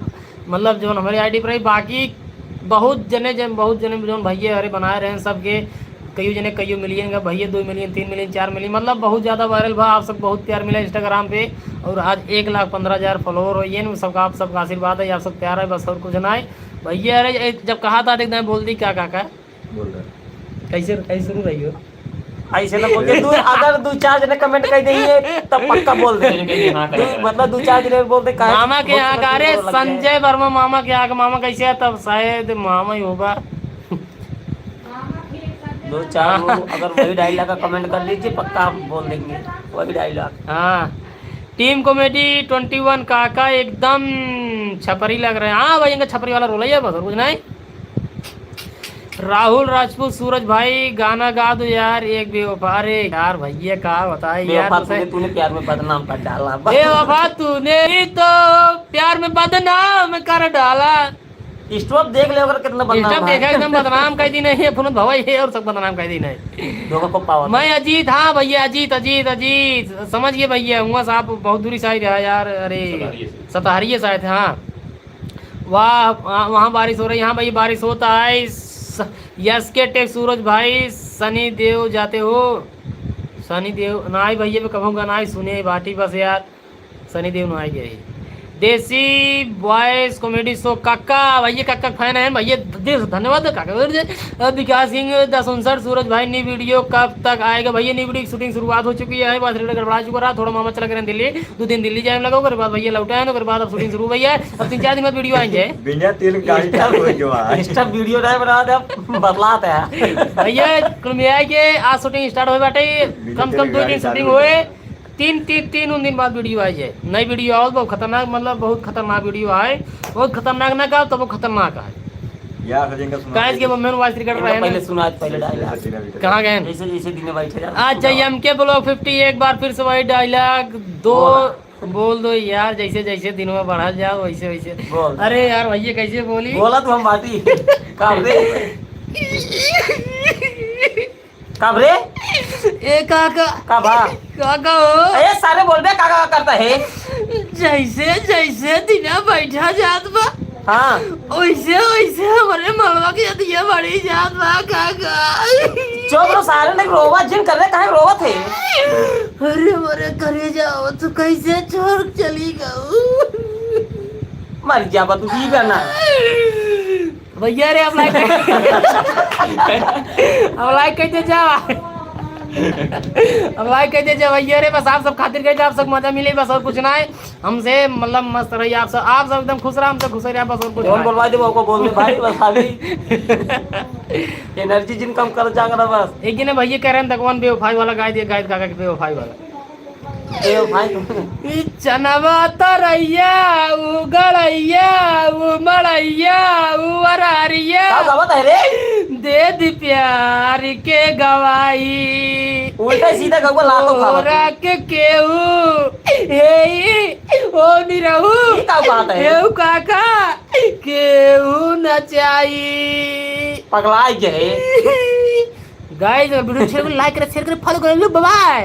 मतलब जो हमारी ID पर रही। बाकी बहुत जने, जन, बहुत जने जो भैया हरे बनाए रहे हैं सबके, कईयों जने कईयों million का भैया, दो million, तीन million, चार million, मतलब बहुत ज्यादा viral भा। आप सब बहुत प्यार मिला Instagram पे, और आज एक लाख पन्द्रह हजार follower हो ये न, सबका, आप सबका आशीर्वाद है, आप सब प्यार है, बस और कुछ ना है भैया। अरे ए, जब कहा था, देख बोल दी क्या, क्या, क्या बोल रहा है। कैसे, कैसे शुरू रही हो? ऐसे ना बोल दे, तू अगर दो चार जने comment कर देंगे, तब पक्का बोल दे। कहीं, कहीं हाँ दो, करेगा। मतलब, दो चार जने बोल दे, काहे मामा के बहुत यहाँ का, सारा अरे, चीज़ बोलने लग गए। संजय वर्मा मामा के यहाँ का, मामा कैसे है? तब शायद मामा ही होगा। दो चार लोग अगर वही dialogue का comment कर लीजिए, पक्का हम बोल देंगे वही dialogue। हाँ, team comedy twenty one काका एकदम छपरी लग रहे हैं। हाँ भाई, इनका छपरी वाला role है, बस और कुछ नहीं। राहुल राजपूत, सूरज भाई, गाना गा दो यार, एक बेवफा। अरे यार भैया, का बताए यार, बेवफा तूने, तूने प्यार में बदनाम कर डाला। बेवफा तूने ही तो प्यार में बदनाम कर डाला। Stop देख ले, अगर कितना बदनाम है। Stop देखा, एकदम बदनाम कर दी नहीं है, पुनत भवा ये और सब बदनाम कर दी नहीं। धोखा को पावा। मैं अजीत, हाँ भैया, अजीत, अजीत, अजीत, समझ गए भैया, हुआ साहब बहुत दूरी से आई रहा यार, अरे, सतहरिये से। सतहरिये से आए थे, हाँ। वाह, वहाँ, वहाँ बारिश हो रही है। हाँ भाई, बारिश होता है। स-, यस के टेक सूरज भाई, सनी देव जाते हो? सनी देव ना आई भैया, मैं कहूँगा ना आई, सुने बाटी बस यार, सनी देव ना आई गए। देसी बॉयज कॉमेडी शो काका, भैया काका फैन है भैया, दिल से धन्यवाद काका। और जे, अ, विकास सिंह दस उनसठ, सूरज भाई न्यू वीडियो कब तक आएगा भैया? न्यू वीडियो की शूटिंग शुरुआत हो चुकी है, बस रेडी गड़बड़ा चुका रहा, थोड़ा मामा चला गए दिल्ली, दो दिन दिल्ली जाए लगा, ओकर बाद भैया लौटे हैं, ओकर बाद अब शूटिंग शुरू भैया, अब तीन चार दिन बाद वीडियो आएंगे। बिना तेल गाड़ी का हो गया। Insta वीडियो नहीं बना दे, बतलाते हैं। भैया, कुल मिला के आज शूटिंग स्टार्ट होए बाटे, बिना कम से कम तेल दो गाड़ी दिन चालू शूटिंग हो होए, गया। तीन, तीन, तीन उन दिन बाद वीडियो आ जाए, नई वीडियो आओ, बहुत खतरनाक, मतलब बहुत खतरनाक वीडियो आए, बहुत खतरनाक ना का, तो वो खतरनाक है। या फिर इनका सुना काहे दे। के वो मेन वॉइस रिकॉर्ड इनका रहे ना। पहले सुना, पहले डायलॉग। कहाँ गए? जैसे, जैसे दिन में बैठे जा। अच्छा, एम के ब्लॉक फिफ्टी, एक बार फिर से वही डायलॉग, दो बोल। बोल दो यार, जैसे जैसे दिन में बढ़ल जाओ, वैसे वैसे। बोल। अरे यार, भैया कैसे बोली? बोला तो हम बाटी। का रे? का रे? ए काका। का बा? काका हो। ए सारे बोल बे, का, का करता है? जैसे, जैसे दिना बैठा जात बा। हाँ। ओइसे, ओइसे हमरे मनवा के अदिया बढ़ी जात बा, काका। चुप रहो सारे, नहीं रोवा जिन कर रहे, काहे रोवत है? अरे मोरे करेजा, तू कैसे छोड़ चली गऊ? मर जा बा तू, ई गाना। भैया रे, अब लाइक, अब लाइक कर दे जा, अब लाइक कर दे जा भैया रे, बस आप सब खातिर कर दे, आप सब मजा मिले, बस और कुछ ना है। हमसे मतलब मस्त रहिए आप सब, आप सब एकदम खुश रहा, हमसे खुश रहा, बस और कुछ कौन ना है। बोलवा दे, वो को बोल दे भाई, बस खाली एनर्जी जिन कम कर जाएगा ना बस। एक दिन भैया कह रहे हैं, दगवान बेवफाई वाला गाय दिया, गाय काका के बेवफाई वाला। ए भाई। ई चनवा तरैया, उ गड़ैया, उ मड़ैया, उ अरारिया। का गावत है रे? दे दी प्यार के गवाही। उल्टा सीधा गौवा लातो खावत। तोरा के केहू, हे ई, ओ निरहू। ई का बात है? केहू काका, केहू न चाही। पगलाई गए। गाइस, अगर वीडियो अच्छा लगे, लाइक करे, शेयर करे, फॉलो करे, लो, बाय बाय।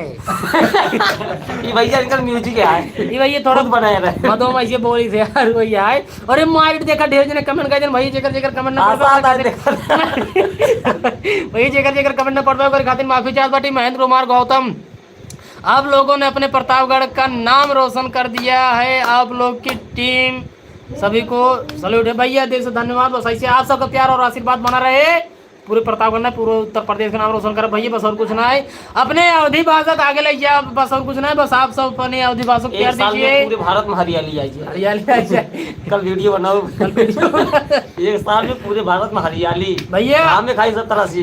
ई भैया इनकर म्यूजिक है। ई भैया थोड़ा खुद बनाए रहे। मदो में ऐसे बोली थे यार, वही आए। अरे मारिट देखा, ढेर जने कमेंट कर देन, भैया जेकर जेकर कमेंट ना आशा पढ़ पाए, आता है खातिर देखा। भैया जेकर जेकर कमेंट ना पढ़ पाए, ओकर खातिर माफी चाहत बाटी। महेंद्र कुमार गौतम, आप लोगों ने अपने प्रतापगढ़ का नाम रोशन कर दिया है, आप लोग की टीम। सभी को सैल्यूट है भैया, दिल से धन्यवाद। बस ऐसे आप सबका प्यार और आशीर्वाद बना रहे। पूरे प्रतापगढ़ ना, पूरे उत्तर प्रदेश का नाम रोशन करे भैया, बस और कुछ ना है। अपने अवधी भाषा के आगे ले जाओ, बस और कुछ ना है। बस आप सब अपने अवधी भाषा को एक प्यार साल में दीजिए। पूरे भारत में हरियाली आई जाए। हरियाली आई जाए। कल वीडियो बनाओ। कल वीडियो बनाओ। एक साल में पूरे भारत में हरियाली। भैया। घाम में खाई सब तरह से।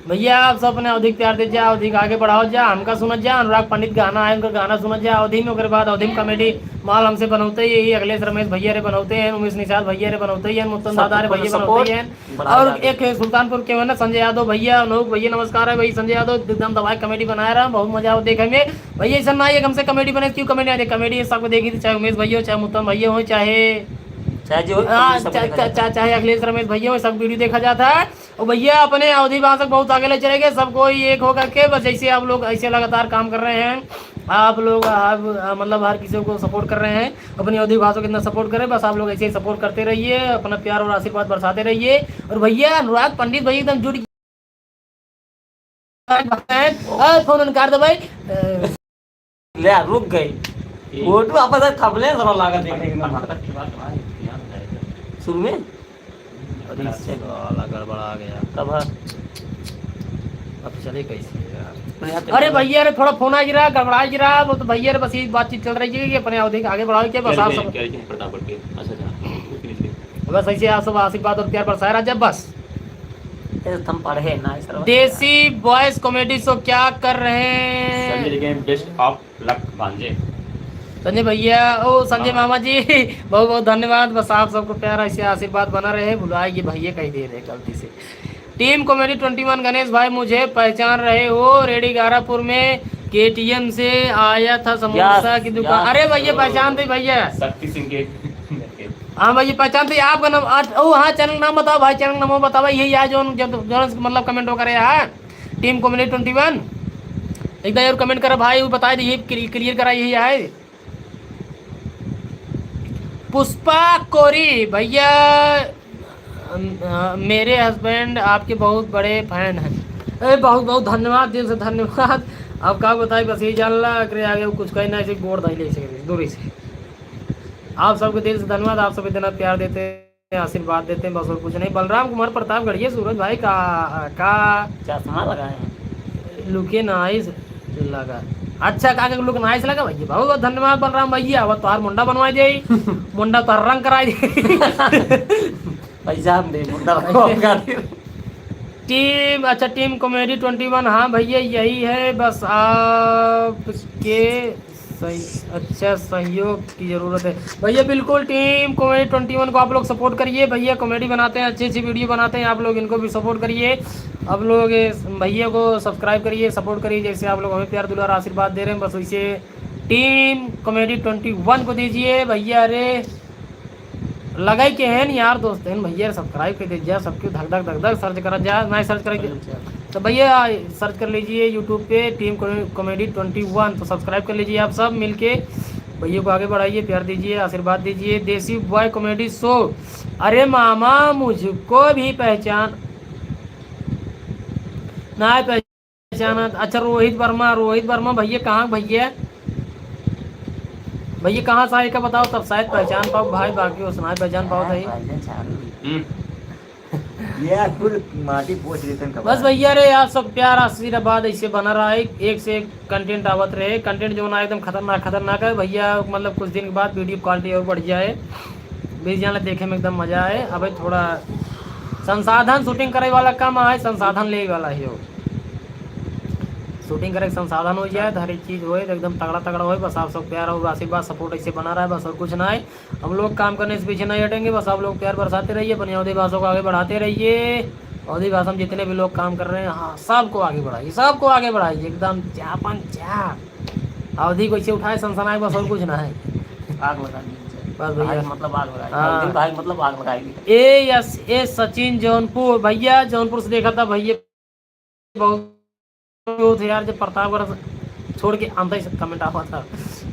भैया, आप सब अपने अवधी के प्यार दे जा, अवधी के आगे बढ़ाओ जा, हमका सुनत जा, अनुराग पंडित गाना है, उनका गाना सुनत जा अवधी में, ओकरे बाद अवधी में कॉमेडी माल हमसे बनौते ही, अखिलेश रमेश भैया रे बनौते हैं, उमेश निषाद भैया रे बनौते हैं, मुत्तन सब दादा रे भैया बनौते हैं। बढ़ा और एक है सुल्तानपुर के, है ना, संजय यादव भैया, अनूप भैया, नमस्कार है भाई, संजय यादव एकदम दबाए कॉमेडी बनाए रहा, बहुत मजा आवत देखे में। भैया, ऐसा ना है कि हमसे कॉमेडी बने, क्यों कॉमेडी आ जाए, कॉमेडी सबको देखी थी, चाहे उमेश भैया हो, चाहे मुत्तन भैया हो, चाहे चाहे जो हो, हाँ, कॉमेडी सब चा-, देखा चा-, जाता है। चा-, चाहे अखिलेश रमेश भैया हो, सब वीडियो देखा जाता है। और भैया अपने अवधी भाषा को बहुत आगे ले चलेंगे, सब कोई एक होकर के, बस जैसे आप लोग ऐसे लगातार काम कर रहे हैं, आप लोग, आप, मतलब हर किसी को सपोर्ट कर रहे हैं, अपनी अवधी भाषा को इतना सपोर्ट करें, बस आप लोग ऐसे ही सपोर्ट करते रहिए, अपना प्यार और आशीर्वाद बरसाते रहिए। और भैया अनुराग पंडित भाई एकदम जुट गए हैं। अरे फोन उनकार दे भाई। ले आ, रुक गए। ठीक। वो तो आप बस थंबनेल जरा लगा देख लेकिन हम। शुरू में? अरे इससे साला गड़बड़ा गया। कब है? अब चले कैसे यार? अरे भैया रे, थोड़ा फोन आ गिरा, गड़बड़ा गिरा, वो तो भैया रे, बस ये बातचीत चल रही है कि अपने अवधी के आगे बढ़ाओ के, बस आप सब क्या लिखे हैं प्रतापगढ़ के? अच्छा, अच्छा। बस ऐसे आप सब आशीर्वाद और प्यार बरसाए रहा जब बस। ये तो हम पढ़े ना, इस तरह। देसी बॉयज कॉमेडी शो क्या कर रहे हैं? संजय जी के बेस्ट ऑफ लक भांजे। संजय भैया, ओ संजय हाँ। मामा जी, बहुत बहुत धन्यवाद। बस आप सबको प्यार, ऐसे आशीर्वाद बना रहे। भुलाए ये भैया कहीं दे रहे गलती से। Team Comedy twenty one, Ganesh भाई, मुझे पहचान रहे हो? रेडी गारापुर में केटीएम से आया था समोसा यस, की दुकान। यस, अरे भैया, ओ। पहचानते भैया। शक्ति सिंह के। हाँ भैया, पहचानते। आपका नाम, आज, ओ हाँ, चैनल नाम बताओ भाई, चैनल नाम बताओ भाई, यही है जो, जो, जो मतलब कमेंट वगैरह है, Team Comedy twenty one। एक बार और कमेंट करा भाई, वो बता दीजिए, क्लि-, क्लियर करा, यही है। पुष्पा कोरी भैया, अम, अ, मेरे हस्बैंड आपके बहुत बड़े फैन हैं। ए, बहुत बहुत धन्यवाद, दिल से धन्यवाद। अब का बताई, बस यही जान ला, एकरे आगे कुछ कही ना, ऐसे गोड़ धइले ऐसे दूरी से। आप सबके दिल से धन्यवाद, आप सब इतना प्यार देते हैं, आशीर्वाद देते हैं, बस और कुछ नहीं। बलराम कुमार प्रतापगढ़िया, सूरज भाई का, का चश्मा लगाए हैं। लुके नाइस लगा। अच्छा, का, का लुक नाइस लगा भैया? बहुत बहुत धन्यवाद बलराम भैया, अब तोहार मुंडा बनवा जाई, मुंडा तोहार रंग कराई जाई। पैसा हम दे, मुंडा बनवा दे। Team, अच्छा, Team Comedy twenty one, हाँ भैया, यही है बस आपके सही, अच्छा, सहयोग की ज़रूरत है भैया। बिल्कुल, Team Comedy twenty one को आप लोग सपोर्ट करिए भैया, कॉमेडी बनाते हैं, अच्छी अच्छी वीडियो बनाते हैं, आप लोग इनको भी सपोर्ट करिए। आप लोग इस भैया को सब्सक्राइब करिए, सपोर्ट करिए, जैसे आप लोग हमें प्यार दुलार आशीर्वाद दे रहे हैं, बस वैसे Team Comedy twenty one को दीजिए भैया। अरे लगाई के हैं यार, दोस्त हैं भैया, सब्सक्राइब कर दीजिए, सबके धक धक धक धक सर्च करा जा, ना सर्च करेंगे। अच्छा। तो भैया सर्च कर लीजिए YouTube पे Team Comedy twenty one, तो सब्सक्राइब कर लीजिए आप सब मिलके। भैया को आगे बढ़ाइए, प्यार दीजिए, आशीर्वाद दीजिए। देसी बॉय कॉमेडी शो। अरे मामा, मुझको भी पहचान, ना पहचाना। अच्छा, रोहित वर्मा, रोहित वर्मा भैया, कहाँ भैया? भैया कहाँ से आए का बताओ, तब शायद पहचान पाओ भाई, बाकी उस ना पहचान पाओ भाई। हम्म। ये यार, पूरी माटी पोछ देते हैं बस कपड़ा। भैया रे, आप सब प्यार आशीर्वाद ऐसे बना रहा है, एक से एक कंटेंट आवत रहे। कंटेंट जो ना एकदम खतरनाक, खतरनाक है भैया, मतलब कुछ दिन के बाद वीडियो क्वालिटी और बढ़ जाए, बीस जाने देखे में एकदम मजा आए। अबे थोड़ा संसाधन, शूटिंग करे वाला कम आए, संसाधन ले वाला ही हो, शूटिंग करे के संसाधन हो जाए, तो हर एक चीज़ होए तो एकदम तगड़ा तगड़ा होए। बस आप सब प्यार और आशीर्वाद, सपोर्ट ऐसे बना रहा है, बस और कुछ ना है। हम लोग काम करने से पीछे नहीं हटेंगे, बस आप लोग प्यार बरसाते रहिए, अपनी अवधी भाषा को आगे बढ़ाते रहिए। अवधी भाषा में जितने भी लोग काम कर रहे हैं, हाँ, सबको आगे बढ़ाइए, सबको आगे बढ़ाइए, एकदम चापन चाप। अवधी को इसे उठाए, सनसनाए, बस और कुछ ना है। आग लगा दीजिए। बस भैया। भाई मतलब आग लगाएगी। हाँ। अवधी भाई मतलब आग लगाएगी। ए यस ए सचिन जौनपुर, भैया जौनपुर से देखा था भैया, बहुत क्यूट है यार, जब प्रतापगढ़ छोड़ के आंदा ही कमेंट आवा था।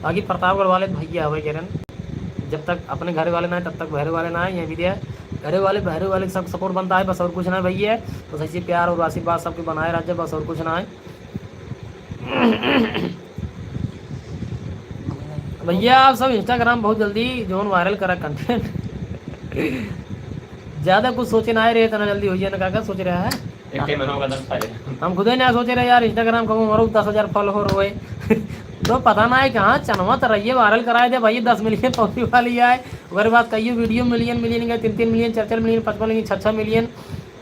बाकी प्रतापगढ़ वाले भैया हवे कह रहे हैं, जब तक अपने घर वाले ना आए, तब तक बहरे वाले ना आए। ये भी दिया, घरे वाले बहरे वाले सब सपोर्ट बनता है बस, और कुछ ना भैया। बस ऐसे प्यार और आशीर्वाद सबके बनाए रह जाए, बस और कुछ ना है। भैया आप सब Instagram बहुत जल्दी जौन वायरल करा कंटेंट। ज्यादा कुछ सोचे ना आए रहे, इतना जल्दी हो जाए ना, काका सोच रहा है। एक ही महीना होगा दस फायदे। हम खुदे ना सोचे रहे यार, Instagram का हमारो दस हजार फॉलोअर होए। तो पता ना है कहाँ चनवा तो रहिए, वायरल कराए दे भाई, दस मिलियन पहुँचने वाली है। ओकरे बाद कईयो वीडियो मिलियन, मिलियन के तीन तीन मिलियन, चार चार मिलियन, पाँच पाँच मिलियन, छः छः मिलियन।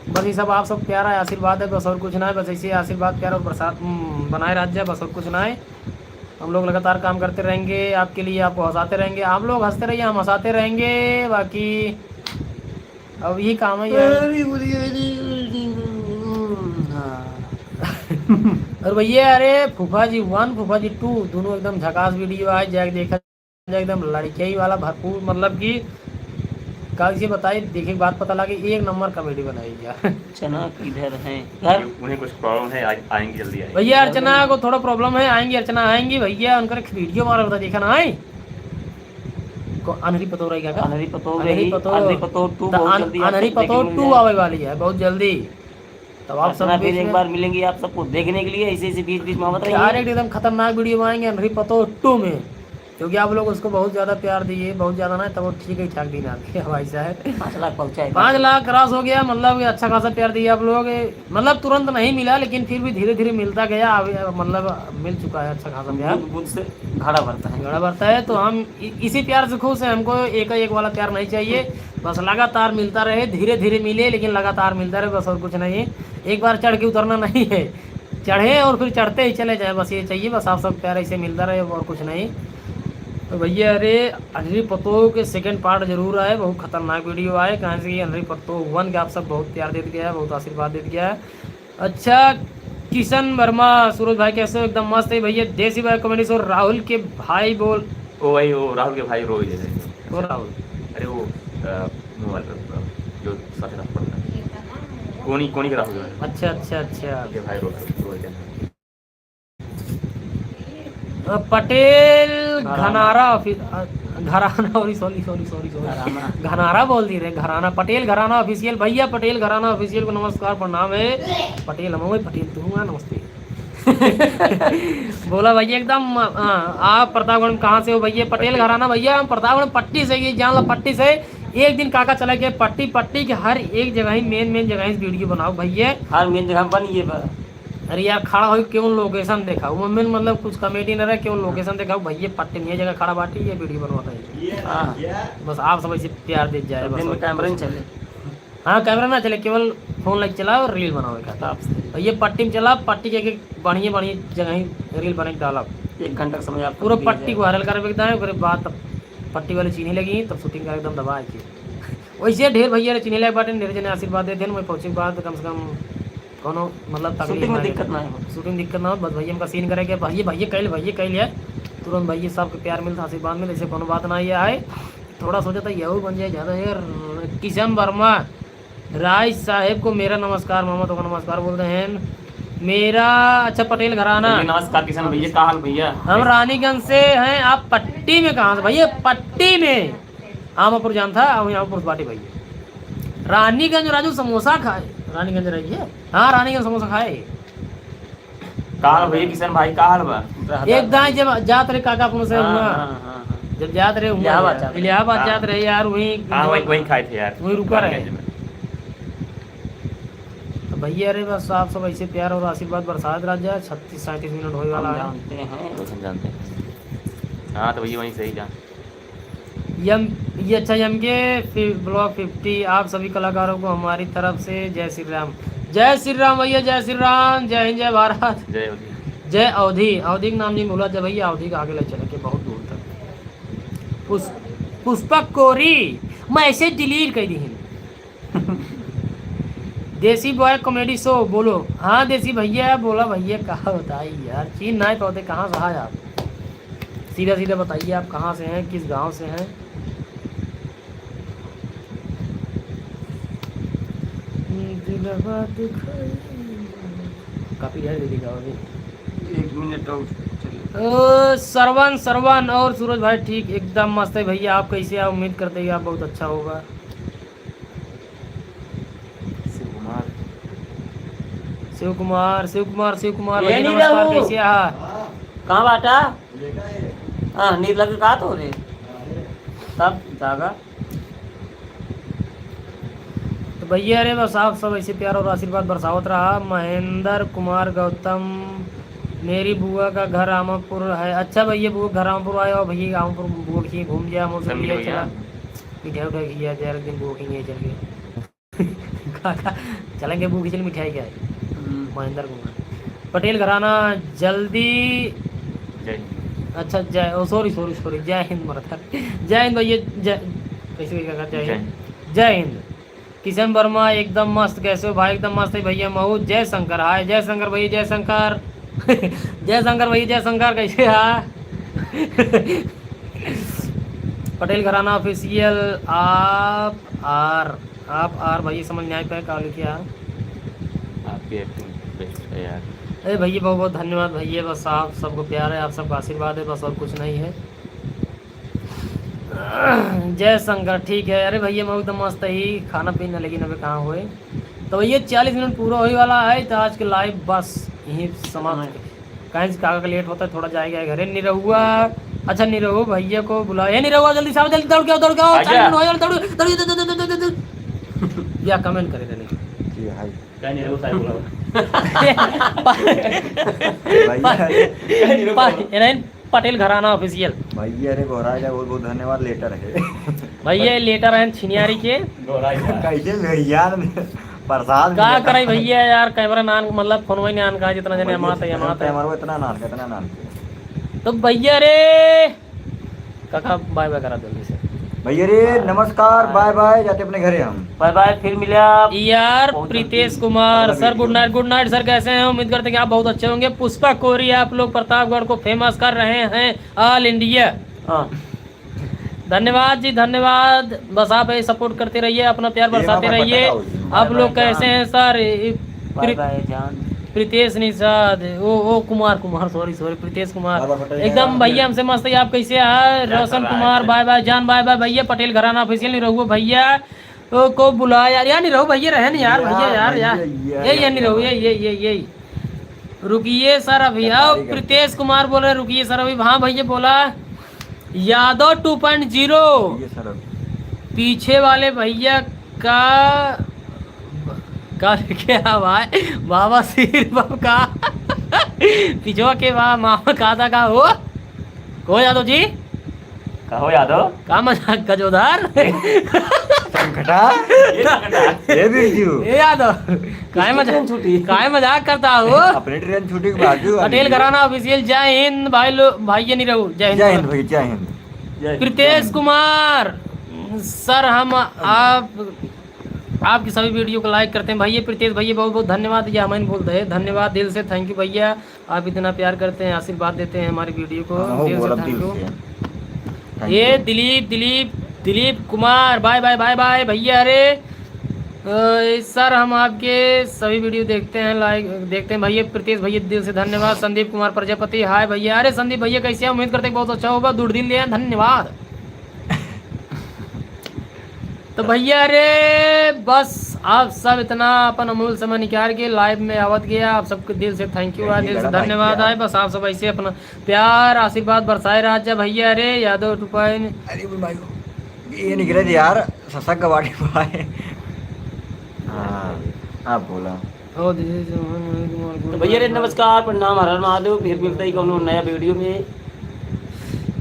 बस ये सब आप सब प्यारा आशीर्वाद है, बस और कुछ ना है। बस ऐसे आशीर्वाद, प्यार और बरसात, हम्म, बनाए रह जाए, बस और कुछ ना है। हम लोग लगातार काम करते रहेंगे आपके लिए, आपको हंसाते रहेंगे। आप लोग हंसते रहिए, हम हंसाते रहेंगे। बाकी अब ये काम है यार। अरे, बोलिए, अरे, हाँ। और भैया, अरे, फूफा जी वन, फूफा जी टू, दोनों एकदम झकास वीडियो आए, जाके देखा जाए, एकदम लड़कियाई वाला भरपूर, मतलब कि का से बताई, देखे के बाद पता लगे, एक नंबर कॉमेडी बनाई यार। चना किधर है? घर? उन्हें कुछ प्रॉब्लम है, आ-, आएंगी, जल्दी आएंगी। भैया, अर्चना को थोड़ा प्रॉब्लम है, आएंगी, अर्चना आएंगी भैया, उनकर वीडियो वायरल होता, देखा ना है? को अनहरी पतोह रही क्या? अनहरी पतोह अनहरी रही, पतोह, अनहरी पतोह टू द बहुत अन-, जल्दी आप अनहरी सब देखने पतोह को मिल टू जाएगा। आवे वाली है बहुत जल्दी। तब आप सब अर्चना फिर बीच एक में बार मिलेंगी आप सबको देखने के लिए, ऐसे ऐसे बीच बीच में आवत रहिए। डायरेक्ट एकदम खतरनाक वीडियो बनाएंगे अनहरी पतोह टू में, क्योंकि आप लोग उसको बहुत ज़्यादा प्यार दिए, बहुत ज़्यादा ना, तब वो ठीक ही ठाक दिन आते हैं भाई साहब। पाँच लाख पहुँचाए। पाँच लाख क्रॉस हो गया, मतलब कि अच्छा खासा प्यार दिया आप लोग। मतलब तुरंत नहीं मिला, लेकिन फिर भी धीरे धीरे मिलता गया। अभी मतलब मिल चुका है अच्छा खासा प्यार। बूंद बूंद से घड़ा भरता है। घड़ा भरता है, तो हम इ-, इसी प्यार से खुश हैं। हमको एक एक वाला प्यार नहीं चाहिए, बस लगातार मिलता रहे, धीरे धीरे मिले, लेकिन लगातार मिलता रहे, बस और कुछ नहीं। एक बार चढ़ के उतरना नहीं है, चढ़े और फिर चढ़ते ही चले जाए, बस ये चाहिए। बस आप सब प्यार ऐसे मिलता रहे और कुछ नहीं। तो भैया, अरे, अनरी पतोह के second part जरूर आए, बहुत खतरनाक video आए, काहे से कि अनरी पतोह one के आप सब बहुत प्यार देत गया है, बहुत आशीर्वाद देत गया है। अच्छा, किशन वर्मा, सूरज भाई कैसे हो? एकदम मस्त है भैया। देसी भाई comedy show, राहुल के भाई बोल। ओ भाई, ओ राहुल के भाई रोई दे रहे हैं। कौन राहुल? अरे वो, अ, मोबाइल पर, अ, जो साथ साथ पढ़ता है। कोनी, कोनी के राहुल है। अच्छा, अच्छा, अच्छा। के भाई रोई, रोई दे रहे हैं। अ, पटेल घराना। घनारा offi-, अ, घराना, sorry, sorry, sorry, sorry, sorry। घराना। घनारा बोल दी रे, घराना। पटेल घराना official, भैया पटेल घराना official को नमस्कार, प्रणाम है। पटेल हम हुए, पटेल तू हुआ, नमस्ते। बोला भैया एकदम, अ, आप प्रतापगढ़ में कहाँ से हो भैया? पटेल घराना भैया, हम प्रतापगढ़ पट्टी से, ये जान ला पट्टी से। एक दिन काका चला गया पट्टी, पट्टी के हर एक जगह ही main main जगह ही video बनाओ भैया। हर main जगह बन ये बा। अरे यार, खड़ा होई केवन location देखाऊ, वो main मतलब कुछ comedy न रहे, केवन location देखाऊ, भैया पट्टी में ये जगह खड़ा बाटी, ये video बनवाता है। हाँ। बस आप सब ऐसे प्यार दे जाए, तो बस दिन में और camera कुछ नहीं चले। हाँ, camera ना चले, केवल phone लेके चला और reel बनावे का। आप सही। और ये पट्टी में चला, पट्टी के, के बढ़िया बढ़िया जगह ही reel बने के डालब। एक घंटा का समय आपको पूरा दिया पट्टी जाएगा। को viral करबे के दाएं, ओकरे बाद तब पट्टी वाले चीन्हे लगी, तब shooting कर एकदम दबा के। वैसे ढेर भैया रे चीन्हे लायक बाटे, ढेर जने आशीर्वाद दे देन, वहीं पहुँचे के बाद कम से कम कौनो मतलब तकलीफ shooting में ना दिक्कत आवे। ना हो। Shooting दिक्कत ना हो, बस भैया हमका scene करे के, भैया, भैया कैल, भैया कैल है, तुरंत भैया सबके प्यार मिलता, आशीर्वाद मिलता, ऐसे कौनो बात ना ये आए। थोड़ा सोचा था यहू बन जाए ज़्यादा यार। किशन वर्मा, राय साहेब को मेरा नमस्कार, मामा तो का नमस्कार बोलते हैं। मेरा, अच्छा, पटेल घराना। भैया नमस्कार, किशन भैया, का हाल भैया? हम रानीगंज से हैं, आप पट्टी में कहाँ से? भैया पट्टी में। आमापुर जान था, वहीं आमापुर से बाटी भैया। रानीगंज राजू समोसा खाए, रानीगंज रही है। हाँ, रानीगंज समोसा खाए। का हाल भैया किशन भाई, का हाल बा? एक दाई जब जात रहे काका अपनों से हाँ, हुआ। हाँ, हाँ, हाँ। जब जात रहे हुआ इलाहाबाद यार, जात रहे। इलाहाबाद हाँ। जात रहे यार, वहीं हाँ, वहीं, वहीं खाए थे यार। वहीं रुका रहे। रानीगंज में। तो भैया रे, बस आप सब ऐसे प्यार और आशीर्वाद बरसात रह जाए। छत्तीस सैंतीस मिनट होए वाला हम है। जानते हैं। बस हम जानते हैं। हाँ, तो भैया वहीं सही जा। यम, ये अच्छा, M K फि-, vlog fifty, आप सभी कलाकारों को हमारी तरफ से जय श्री राम। जय श्री राम भैया, जय श्री राम, जय हिंद, जय भारत। जय अवधी। जय अवधी, अवधी के नाम नहीं भूला, जय भैया, अवधी के आगे ले चले के बहुत दूर तक। पुष-, पुष्पक कोरी, message delete कर दी। देसी बॉय comedy show, बोलो। हाँ देसी भैया, बोला भैया, कहाँ बताई यार, चीन ना पौधे कहाँ से आए आप? सीधा सीधा बताइए, आप कहाँ से हैं, किस गांव से हैं? दिलवा दुखाई। काफी है दीदी का अभी। एक मिनट और चलिए। ओ, सरवन, सरवन और सूरज भाई ठीक, एकदम मस्त है भैया। आप कैसे हैं? उम्मीद करते हैं आप बहुत अच्छा होगा। शिव कुमार। शिव कुमार, शिव कुमार, शिव कुमार, ये भैया नहीं नमस्कार, रहू। कैसे आहा? कहाँ बाटा? हाँ, नींद लगे का तो रे? तब जागा। तो भैया, अरे बस आप सब ऐसे प्यार और आशीर्वाद बरसावत रहा। महेंद्र कुमार गौतम, मेरी बुआ का घर आमापुर है। अच्छा भैया, बुआ घर आमापुर आए, और भैया आमापुर बुआ के घूम जाए, हम सब समझ भैया गया। चला। मिठाई उठाई खिया जाए, एक दिन बुआ के लिए चल के। काका, चलेंगे बुआ के लिए मिठाई खाए। हम्म। महेंद्र कुमार। पटेल घराना जल्दी। जय हिंद। अच्छा, जय, ओ, sorry, sorry, sorry, जय हिंद, brother। जय हिंद भैया, जय, कैसे भैया काका, जय जय हिंद। हिंद। जय हिंद। किशन वर्मा, एकदम मस्त, कैसे हो भाई? एकदम मस्त है भैया। महू, जय शंकर, हाय, जय शंकर भैया, जय शंकर। जय शंकर भैया, जय शंकर, कैसे हा? पटेल घराना official, आप आर, आप आर भैया, समझ नहीं आ पाए का लिखे हा? आपकी acting best है यार। अरे भैया, बहुत बहुत धन्यवाद भैया, बस आप सबको प्यार है, आप सबका आशीर्वाद है, बस और कुछ नहीं है। जय शंकर, ठीक है। अरे भैया, मैं एकदम मस्त ही, खाना पीना, लेकिन अबे कहाँ होए। तो भैया, चालीस मिनट पूरा होए वाला है, तो आज के live बस यहीं समाप्त। हाँ। काहे से काका का late होता है, थोड़ा जाएगा घरे। निरहुआ, अच्छा, निरहु भैया को बुला। ए निरहुआ, जल्दी से आओ, जल्दी दौड़ के आओ, दौड़ के आओ, आजा। चालीस मिनट होए वाला, दौड़, दौड़, दौड़, दौड़, दौड़। या comment करे रहने। जी, हाय। क्या निरहु साहब बोला? भैया। पा-, ए नहीं, पटेल घराना official। भैया रे, गोहराए जाए, बहुत बहुत धन्यवाद, later है। भैया, later है छिनियारी के। गोहराए जाए। कैसे भैया, प्रसाद का मिला। करे भैया यार, camera नान, मतलब, फोन वही नान का, जितना जने भैया, हमारा, हमारा। Camera इतना नान का, इतना नान का। तो भैया रे, काका, bye bye करा दो जल्दी से। भैया रे, bye। नमस्कार, bye। Bye bye, जाते अपने घरे हम। Bye bye, फिर मिले आप। यार, प्रीतेश Kumar, sir, good night, good night sir, कैसे हैं? उम्मीद करते हैं कि आप बहुत अच्छे होंगे। पुष्पा कोरी आप लोग प्रतापगढ़ को famous कर रहे हैं all India। हाँ। धन्यवाद जी, धन्यवाद। बस आप ऐसे support करते रहिए, अपना प्यार बरसाते रहिए। आप लोग कैसे हैं sir? Bye bye जान। प्रीतेश निषाद, ओ, ओ कुमार, कुमार, sorry, sorry, प्रीतेश कुमार। बाबा पटेल एकदम भैया हमसे मस्त है, आप कैसे हैं? रोशन कुमार, bye bye जान, bye bye भैया। पटेल घराना official, निरहुआ भैया, ओ, को बुला यार, यार निरहु भैया रहे नहीं यार, भैया यार, यार। ये, ये निरहु, ये, ये, ये, ये। रुकिए sir, अभी आओ, प्रीतेश कुमार बोल रहे, रुकिए sir, अभी, हाँ भैया बोला, यादव two point zero। ये sir, अभी। पीछे वाले भैया का, का लेके आ भाई, बाबा सिर बाबा का, पिछवा के बा, मामा का था का हो? हो यादव जी? कहो यादव। का मजाक का जोरदार? संकटा? ये संकटा। ये बिरजू। ए यादव, काहे मजाक, छुट्टी। काहे मजाक करता हो? अपने train छुट्टी के बाजू वाली। पटेल घराना official, जय हिंद भाई लो-, भाई ये नहीं रहू, जय हिंद। जय हिंद भाई, जय हिंद। जय हिंद। प्रीतेश कुमार, sir हम आप, आपकी सभी video को like करते हैं। भैया प्रीतेश भैया बहुत बहुत धन्यवाद, ये हमन बोलते हैं, धन्यवाद दिल से, thank you भैया। आप इतना प्यार करते हैं, आशीर्वाद देते हैं हमारी video को, हाँ, हो, दिल से बोला thank you। Thank you। ये दिलीप, दिलीप, दिलीप Kumar, bye bye, bye bye भैया। अरे, अ, sir हम आपके सभी video देखते हैं, like देखते हैं भैया। प्रीतेश भैया दिल से धन्यवाद। संदीप कुमार प्रजापति, hi भैया। अरे संदीप भैया कैसे हैं? उम्मीद करते हैं बहुत अच्छा होगा, दूर दिन ले आए, धन्यवाद। तो भैया रे, बस आप सब इतना अपन अमूल्य समय निकाल के live में आवत गया, आप सबके दिल से thank you है, दिल से धन्यवाद है। बस आप सब ऐसे अपना प्यार आशीर्वाद बरसाए रहा जा भैया रे। Yadav two point। अरे भाई, ये निकले थे यार, ससा कबाड़ी भाई। हाँ, आप बोला। तो भैया रे नमस्कार, प्रणाम, हर हर महादेव। फिर मिलते ही कौनो नया video में।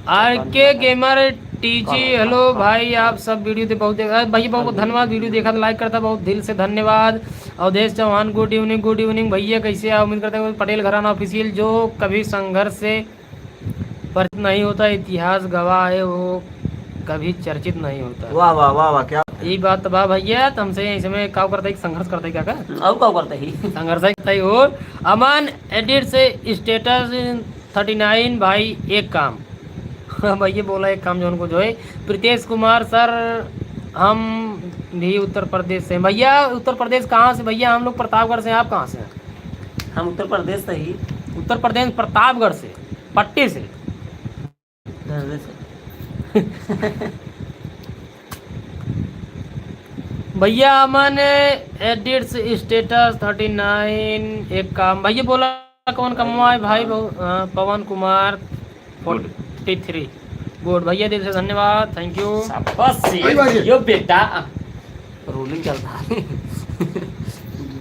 आर के गेमर टी जी, hello भाई, आप सब video दे बहुत देख-, अरे भैया बहुत बहुत धन्यवाद, video देखा था, like करता, बहुत दिल से धन्यवाद। अवधेश Chauhan, good evening, good evening भैया, कैसे हैं? उम्मीद करते हैं पटेल घराना official, जो कभी संघर्ष से परिचित नहीं होता, इतिहास गवाह है, वो कभी चर्चित नहीं होता। वाह, वाह, वाह, वाह, क्या यही बात तो बा भैया, तो हमसे यही समय का करता है, संघर्ष करता है क्या का? और का करता है? संघर्ष करता है। और अमन edit से status thirty nine भाई, एक काम। भैया बोला एक काम जो उनको जो है, प्रीतेश कुमार sir, हम भी उत्तर प्रदेश से हैं। भैया उत्तर प्रदेश कहाँ से? भैया हम लोग प्रतापगढ़ से हैं, आप कहाँ से हैं? हम उत्तर प्रदेश से ही। उत्तर प्रदेश प्रतापगढ़ से, पट्टी से। भैया अमन edit status thirty nine, एक काम भैया बोला, कौन कमवा है भाई? बहु-, अ, पवन कुमार forty three। Good भैया, दिल से धन्यवाद, thank you। शाबाश, भाई, भाई। यो बेटा। Rolling चलता है।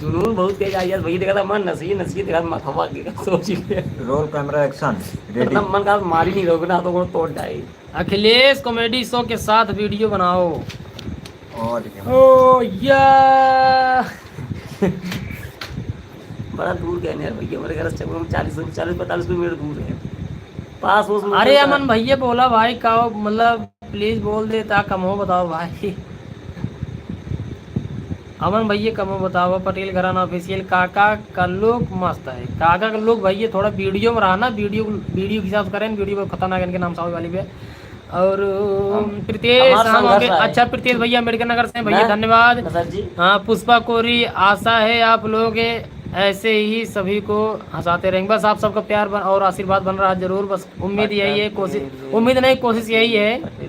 जुनून बहुत तेज आ गया भैया, देखा था मन नसी नसी, देखा था माथा भाग गया, सोच ही लिया। Roll camera action, ready। मतलब मन का मारी नहीं रोकना तो वो तोड़ जाए। अखिलेश comedy show के साथ video बनाओ। और क्या? ओ या। बड़ा दूर गए यार भैया, हमारे घर से कम से कम चालीस, चालीस पैंतालीस किलोमीटर दूर है। पास उस में अरे तो अमन भैया बोला भाई का, मतलब please बोल दे ता कम हो, बताओ भाई। अमन भैया कम हो बताओ, पटेल घराना official, काका का look मस्त है। काका का look भैया थोड़ा video में रहा ना, video, video के हिसाब से करें, video में खतरनाक इनके नाम साहब वाली भी है। और हम, प्रीतेश, हमारा हम संघर्ष आगे, है। अच्छा प्रीतेश भैया अम्बेडकर नगर से हैं भैया, ना? धन्यवाद। ना सर जी। हाँ, पुष्पा कोरी, आशा है आप लोग ऐसे ही सभी को हंसाते रहेंगे। बस आप सबका प्यार बन, और आशीर्वाद बन रहा जरूर, बस उम्मीद यही है, कोशिश, उम्मीद नहीं, कोशिश यही है। पटेल,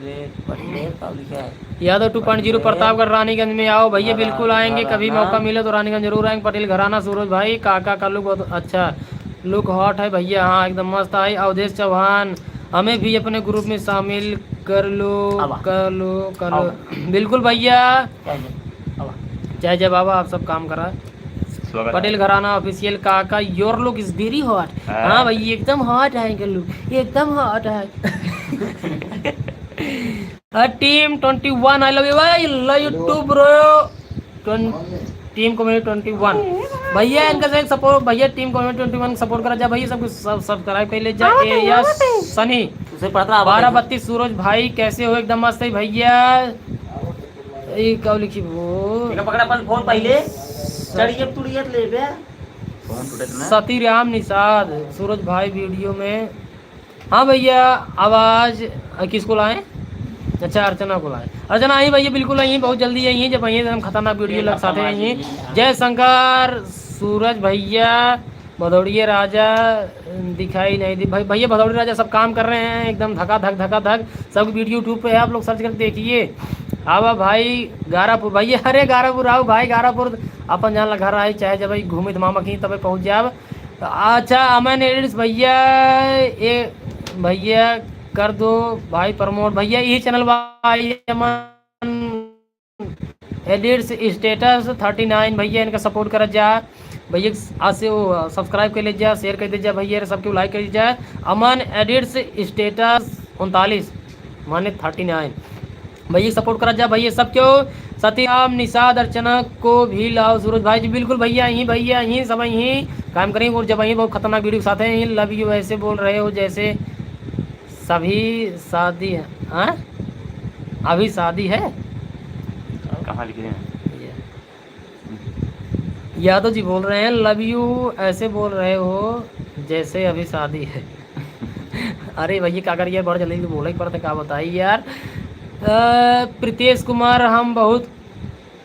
पटेल, पटेल, पटेल। Yadav two point zero Pratapgarh रानीगंज में आओ भैया, बिल्कुल आएंगे, कभी मौका मिले तो रानीगंज जरूर आएंगे। पटेल घराना, सूरज भाई, काका का look बहुत अच्छा, look hot है भैया, हाँ एकदम मस्त है। अवधेश चौहान, हमें भी अपने group में शामिल कर लो, कर लो, कर लो। बिल्कुल भैया। जय जय बाबा, आप सब काम करा। स्वागत है। पटेल घराना official काका, your look is very hot। हाँ। हाँ भाई, एकदम hot है इनका look, एकदम hot है। हाँ, team twenty one, I love you भाई, love you too bro। Twen-, team comedy twenty one। भैया इनका से support, भैया team comedy twenty one support करा जा भैया, सब कुछ सब subscribe कर ले जा। ए यस सनी। उसे पढ़त रहा, बारह बत्तीस सूरज भाई, कैसे हो? एकदम मस्त है भैया। ई का लिखी वो? एका पकड़ा अपन फोन पहिले। चढ़िए तुड़िए ले बे। फोन टूटे ना। सतीराम निषाद, सूरज भाई वीडियो में। हाँ भैया, आवाज, अ, किसको लाएं? अच्छा, अर्चना को लाएं। अर्चना आई भैया, बिल्कुल आई, बहुत जल्दी आई, जब आई एकदम खतरनाक वीडियो लग साथे आई। जय शंकर, सूरज भैया, भदौड़िया राजा दिखाई नहीं दी। भाई, भैया भदौड़िया राजा सब काम कर रहे हैं, एकदम धका धक, धका धक। सब वीडियो YouTube पे है, आप लोग सर्च करके देखिए। आवा भाई गारापुर, भैया, अरे गारापुर आओ भाई, गारापुर अपन जान ला घर आए, चाहे जब घूमे तो मामा की तब पहुँच जाब। अच्छा, अमन एडिट्स भैया, ए भैया कर दो भाई प्रमोट भैया, यही चैनल भाई अमन एडिट्स स्टेटस थर्टी नाइन भैया, इनका सपोर्ट करत जा भैया, आज से वो सब्सक्राइब कर ले जा, शेयर कर दे जा भैया, सबके लाइक कर जा। अमन एडिट्स स्टेटस उनतालीस माने थर्टी नाइन भैया, सपोर्ट करत जा भैया, सब क्यों। सतीराम निषाद अर्चना को भी लाओ सूरज भाई जी। बिल्कुल भैया, यहीं भैया, यहीं सब यहीं काम करेंगे। और जब यहीं बहुत खतरनाक वीडियो के साथ हैं, यहीं लव यू ऐसे बोल रहे हो जैसे सभी शादी है, हाँ? अभी शादी है? कहाँ लिखे हैं? ये। यादव जी बोल रहे हैं, "लव यू ऐसे बोल रहे हो जैसे अभी शादी है।" अरे भैया, का करिए, बड़ जल्दी तो बोले ही पड़ते, का बताइए यार। अ, प्रीतेश कुमार, हम बहुत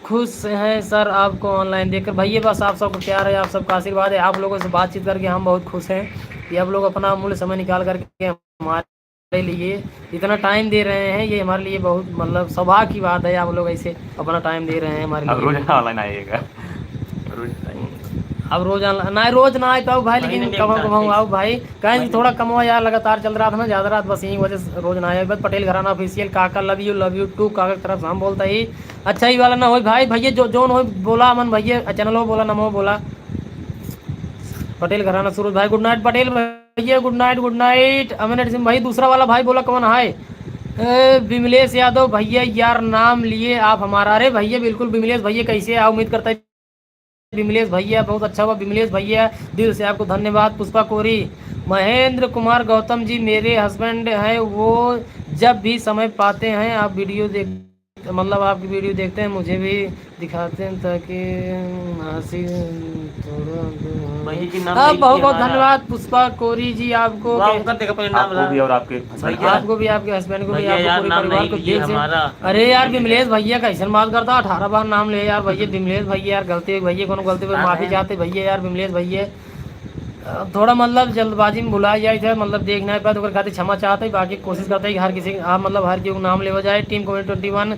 खुश हैं सर आपको ऑनलाइन देखकर। भैया, बस आप सबका प्यार है, आप सबका आशीर्वाद है। आप लोगों से बातचीत करके हम बहुत खुश हैं कि आप लोग अपना अमूल्य समय निकाल करके हमारे लिए इतना टाइम दे रहे हैं, ये हमारे लिए बहुत, मतलब, सौभाग्य की बात है। आप लोग ऐसे अपना टाइम दे रहे हैं हमारे अब लिए। रोज ऑनलाइन आइएगा। रोज आइए। अब रोज ऑनलाइन, ना, रोज ना आ पाओ भाई, महीने लेकिन में एक कमाओ, बार कमाओ, please। आओ भाई। कहीं महीने थोड़ा में। कमाओ यार, लगातार चल रहा था ना, ज्यादा रात, बस यही वजह से रोज ना आए। बस पटेल घराना ऑफिशियल, काका love you, love you too, काका की तरफ से हम बोलते ही। अच्छा, ये वाला ना हो भाई, भैया जो, जोन हो बोला, अमन भैया, चैनल हो बोला, नमो बोला। पटेल घराना सूरज भाई, गुड नाइट पटेल भैया, good night, good night. Aman सिंह भाई, दूसरा वाला भाई बोला कौन है? ए, विमलेश यादव भैया, यार नाम लिए आप हमारा। अरे भैया, बिल्कुल विमलेश भैया, कैसे है? उम्मीद करता है विमलेश भैया बहुत अच्छा हुआ। विमलेश भैया, दिल से आपको धन्यवाद। पुष्पा कोरी, महेंद्र कुमार गौतम जी मेरे हस्बैंड हैं, वो जब भी समय पाते हैं आप वीडियो देख, मतलब आपकी वीडियो देखते हैं, मुझे भी दिखाते हैं ताकि हंसी थोड़ा दूर हो। भाई, ये नाम हाँ, नहीं बहुत लिया बहुत हमारा। धन्यवाद पुष्पा कोरी जी आपको। वाह, उनका देखो पहले नाम आपको रहा। भी और आपके भैया, आपको भी, आपके हस्बैंड को भी, भैया, आपको यार, पूरे नाम परिवार नहीं को लिए दिल से हमारा। अरे यार, विमलेश भैया कैसन बात करता, अठारह बार नाम ले यार भैया, विमलेश भैया यार, गलती हो भैया, कोनो गलती पे कहाँ माफी है? चाहते भैया यार, विमलेश भैया। अ, थोड़ा मतलब जल्दबाजी में भुला जाए थे, मतलब देख नहीं पाए, तो ओकर खातिर क्षमा चाहते हैं, बाकी कोशिश करते हैं कि हर किसी, हाँ, मतलब हर केहू के नाम लेवा जाए। टीम कॉमेडी ट्वेंटी वन,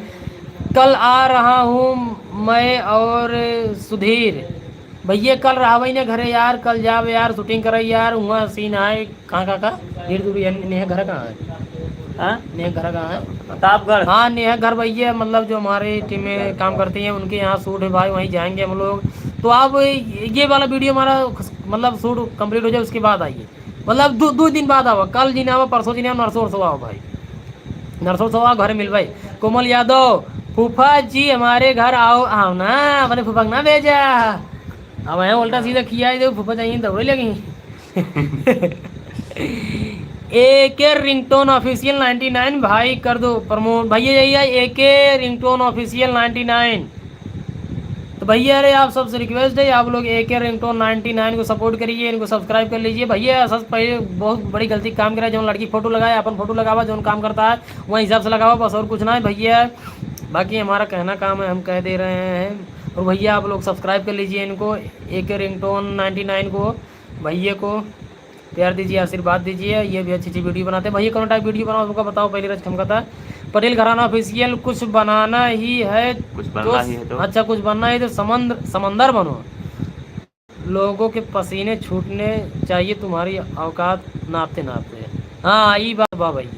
कल आ रहा हूँ मैं और सुधीर। भैया कल रहबै ने घरे यार, कल जाब यार, शूटिंग करे यार, हुआँ सीन आए। कहाँ, कहाँ, कहाँ? ढेर दूर है, नेहा घर कहाँ है? हाँ? नेहा घर कहाँ है? प्रतापगढ़। हाँ, नेहा घर भैया, मतलब जो हमारे टीम में काम करती हैं, उनके यहाँ शूट है भाई, वहीं जाएंगे हम लोग। तो आप ये वाला वीडियो हमारा, मतलब, शूट कंप्लीट हो जाए, उसके बाद आइए, मतलब दो, दो दिन बाद आवा, कल जी ना आवा, परसों जी ना आवा, नरसों, नरसों आवा भाई, नरसों, नरसों आवा, घर मिलबै। कोमल यादव, फूफा जी हमारे घर आओ, आओ ना, अपने फूफा के ना भेजा। अब है उल्टा सीधा किया है, फूफा चाहिए दौड़े लगी। एके रिंगटोन ऑफिशियल नाइंटी नाइन भाई कर दो प्रमोट भैया, यही है एके रिंगटोन ऑफिशियल नाइंटी नाइन। तो भैया, अरे आप सबसे रिक्वेस्ट है, आप लोग एके रिंगटोन नाइंटी नाइन को सपोर्ट करिए, इनको सब्सक्राइब कर लीजिए। भैया, सच पहले बहुत बड़ी गलती काम करा, जो लड़की फोटो लगाए, अपन फोटो लगावा, जो काम करता है वही हिसाब से लगावा, बस और कुछ ना है भैया। बाकी हमारा कहना काम है, हम कह दे रहे हैं। और भैया, आप लोग सब्सक्राइब कर लीजिए इनको, एके रिंगटोन नाइंटी नाइन को, भैया को प्यार दीजिए, आशीर्वाद दीजिए, ये भी अच्छी अच्छी वीडियो बनाते हैं। भैया, कौन टाइप वीडियो बनाओ, हमको बताओ पहले, रच खमकता। पटेल घराना ऑफिशियल, कुछ बनाना ही है कुछ बनना तो, ही है तो। अच्छा, कुछ बनना है तो समंदर, समंदर बनो। लोगों के पसीने छूटने चाहिए तुम्हारी औकात नापते नापते। हाँ, ई बात बा भाई।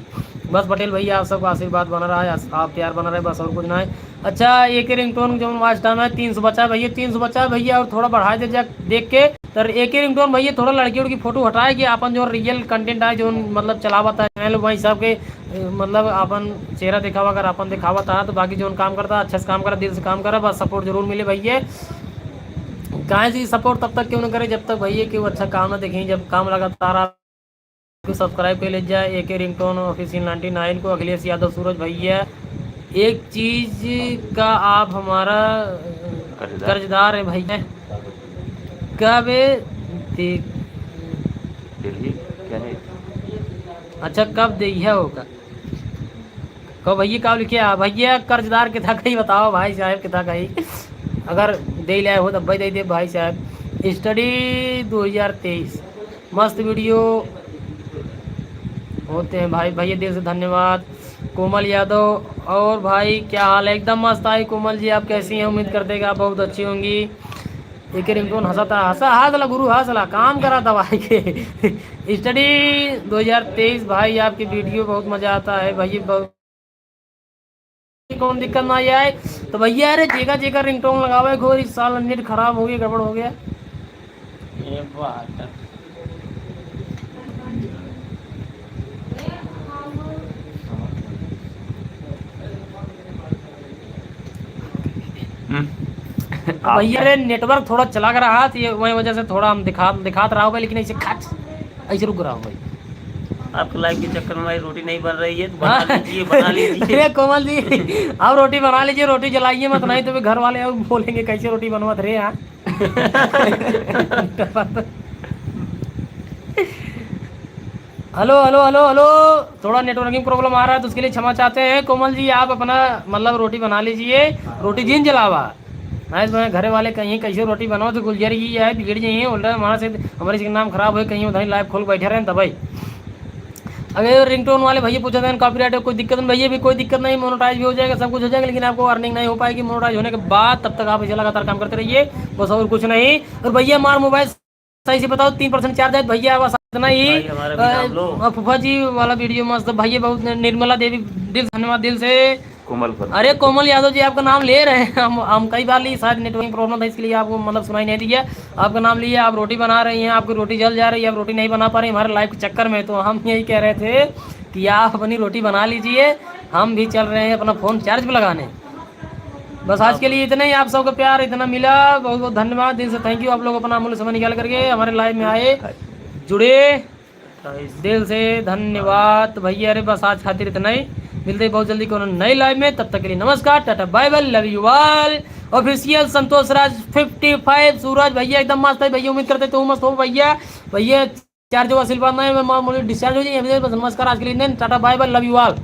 बस पटेल भैया, आप सबका आशीर्वाद बना रहा है, आप प्यार बना रहे, बस और कुछ ना है। अच्छा, एके रिंगटोन जो वॉच टाइम है तीन सौ बचा है भैया, तीन सौ बचा है भैया, और थोड़ा बढ़ा दे जा देख के। तर एके रिंगटोन भैया, थोड़ा लड़की उड़की फोटो हटाए कि अपन जो रियल कंटेंट आए, जो मतलब चलावत है चैनल, वही सब के, ए, मतलब अपन चेहरा दिखावा, अगर अपन दिखावत है तो बाकी जो काम करता है, अच्छा से काम करा, दिल से काम करा, बस सपोर्ट जरूर मिले भैया। काहे से सपोर्ट तब तक क्यों ना करे जब तक भैया क्यों अच्छा काम ना देखें, जब काम लगातार आप को subscribe कर ले जाए, A K Ringtone Official ninety nine को, अखिलेश यादव, सूरज भैया। एक चीज का आप हमारा कर्जदार। कर्जदार है भैया। कब दे-, दिल्ली क्या है? अच्छा, कब देइहा होगा? कहो भैया, का लिखे? आ, भैया, कर्जदार के था कहीं बताओ भाई साहब, के था कहीं? अगर दे लाए हो तब भाई दे दे भाई साहब। Study दो हज़ार तेईस, मस्त video होते हैं भाई। भैया, दिल से धन्यवाद। कोमल यादव, और भाई, क्या हाल है? एकदम मस्त आई कोमल जी, आप कैसी हैं? उम्मीद करते हैं कि आप बहुत अच्छी होंगी। एक ringtone हंसा था, हंसा, हंस ला गुरु, हंस ला, काम करा था भाई के। Study दो हज़ार तेईस भाई, आपकी video बहुत मजा आता है भाई, बहुत कौन दिक्कत ना आए। तो भैया, अरे जेका जेका ringtone लगावे, घोर इस साल net खराब हो गया, गड़बड़ हो गया। ये बात है। हम्म। भैया रे, network थोड़ा चला रहा था, ये वही वजह से थोड़ा हम दिखा, दिखात रहा होगा, लेकिन ऐसे खच, ऐसे रुक रहा होगा। आपके live के चक्कर में भाई रोटी नहीं बन रही है, तो बना हाँ। लीजिए, बना लीजिए। अरे कोमल जी, आप रोटी बना लीजिए, रोटी जलाइए मत, नहीं तो फिर घर वाले और बोलेंगे, "कैसे रोटी बनवत रे यहाँ?" हेलो, हेलो, हेलो, हेलो, थोड़ा networking problem आ रहा है, तो उसके लिए क्षमा चाहते हैं। कोमल जी, आप अपना, मतलब, रोटी बना लीजिए, रोटी जिन जलावा। नहीं तो घरे वाले कहीं, "कैसे रोटी बनाओ, तो गुलझर ही है, बिगड़ जाइए, बोल रहे हैं, हमारा से, हमारे से नाम खराब हो, कहीं उधर live खोल बैठे रहे तब भाई।" अगर ringtone वाले भैया पूछा था, copyright है, कोई दिक्कत नहीं भैया, भी कोई दिक्कत नहीं, monetize भी हो जाएगा, सब कुछ हो जाएगा, लेकिन आपको earning नहीं हो पाएगी monetize होने के बाद। तब तक आप ऐसे लगातार काम करते रहिए, बस और कुछ नहीं। और भैया, हमारा mobile सही से बताओ, तीन percent charge है भैया, बस इतना ही। भाई, हमारा भी अ, नाम लो। अ, फूफा जी वाला video मस्त भैया, बहुत नि-, निर्मला देवी, दिल से धन्यवाद, दिल से। कोमल पर। अरे कोमल यादव जी, आपका नाम ले रहे हैं हम, हम कई बार लिए, शायद networking problem था, इसके लिए आपको, मतलब, सुनाई नहीं दिया। आपका नाम लिए, आप रोटी बना रही हैं, आपकी रोटी जल जा रही है, आप रोटी नहीं बना पा रही हमारे live के चक्कर में, तो हम यही कह रहे थे कि आप अपनी रोटी बना लीजिए, हम भी चल रहे हैं अपना phone charge पे लगाने। बस आज के लिए इतना ही, आप सबका प्यार इतना मिला, बहुत बहुत धन्यवाद, दिल से thank you, आप लोग अपना अमूल्य समय निकाल करके हमारे live में आए, जुड़े, दिल से धन्यवाद भैया। अरे बस आज खातिर इतना ही, मिलते हैं बहुत जल्दी कोनो नए live में, तब तक के लिए नमस्कार, Tata, bye bye, love you all। Official Santosh Raj fifty five, सूरज भैया एकदम मस्त है भैया, उम्मीद करते तू मस्त हो भैया। भैया, charge हो, आशीर्वाद नहीं है, मामूली discharge हो जाइए। बस नमस्कार, आज के लिए इतना ही, Tata, bye bye, love you all।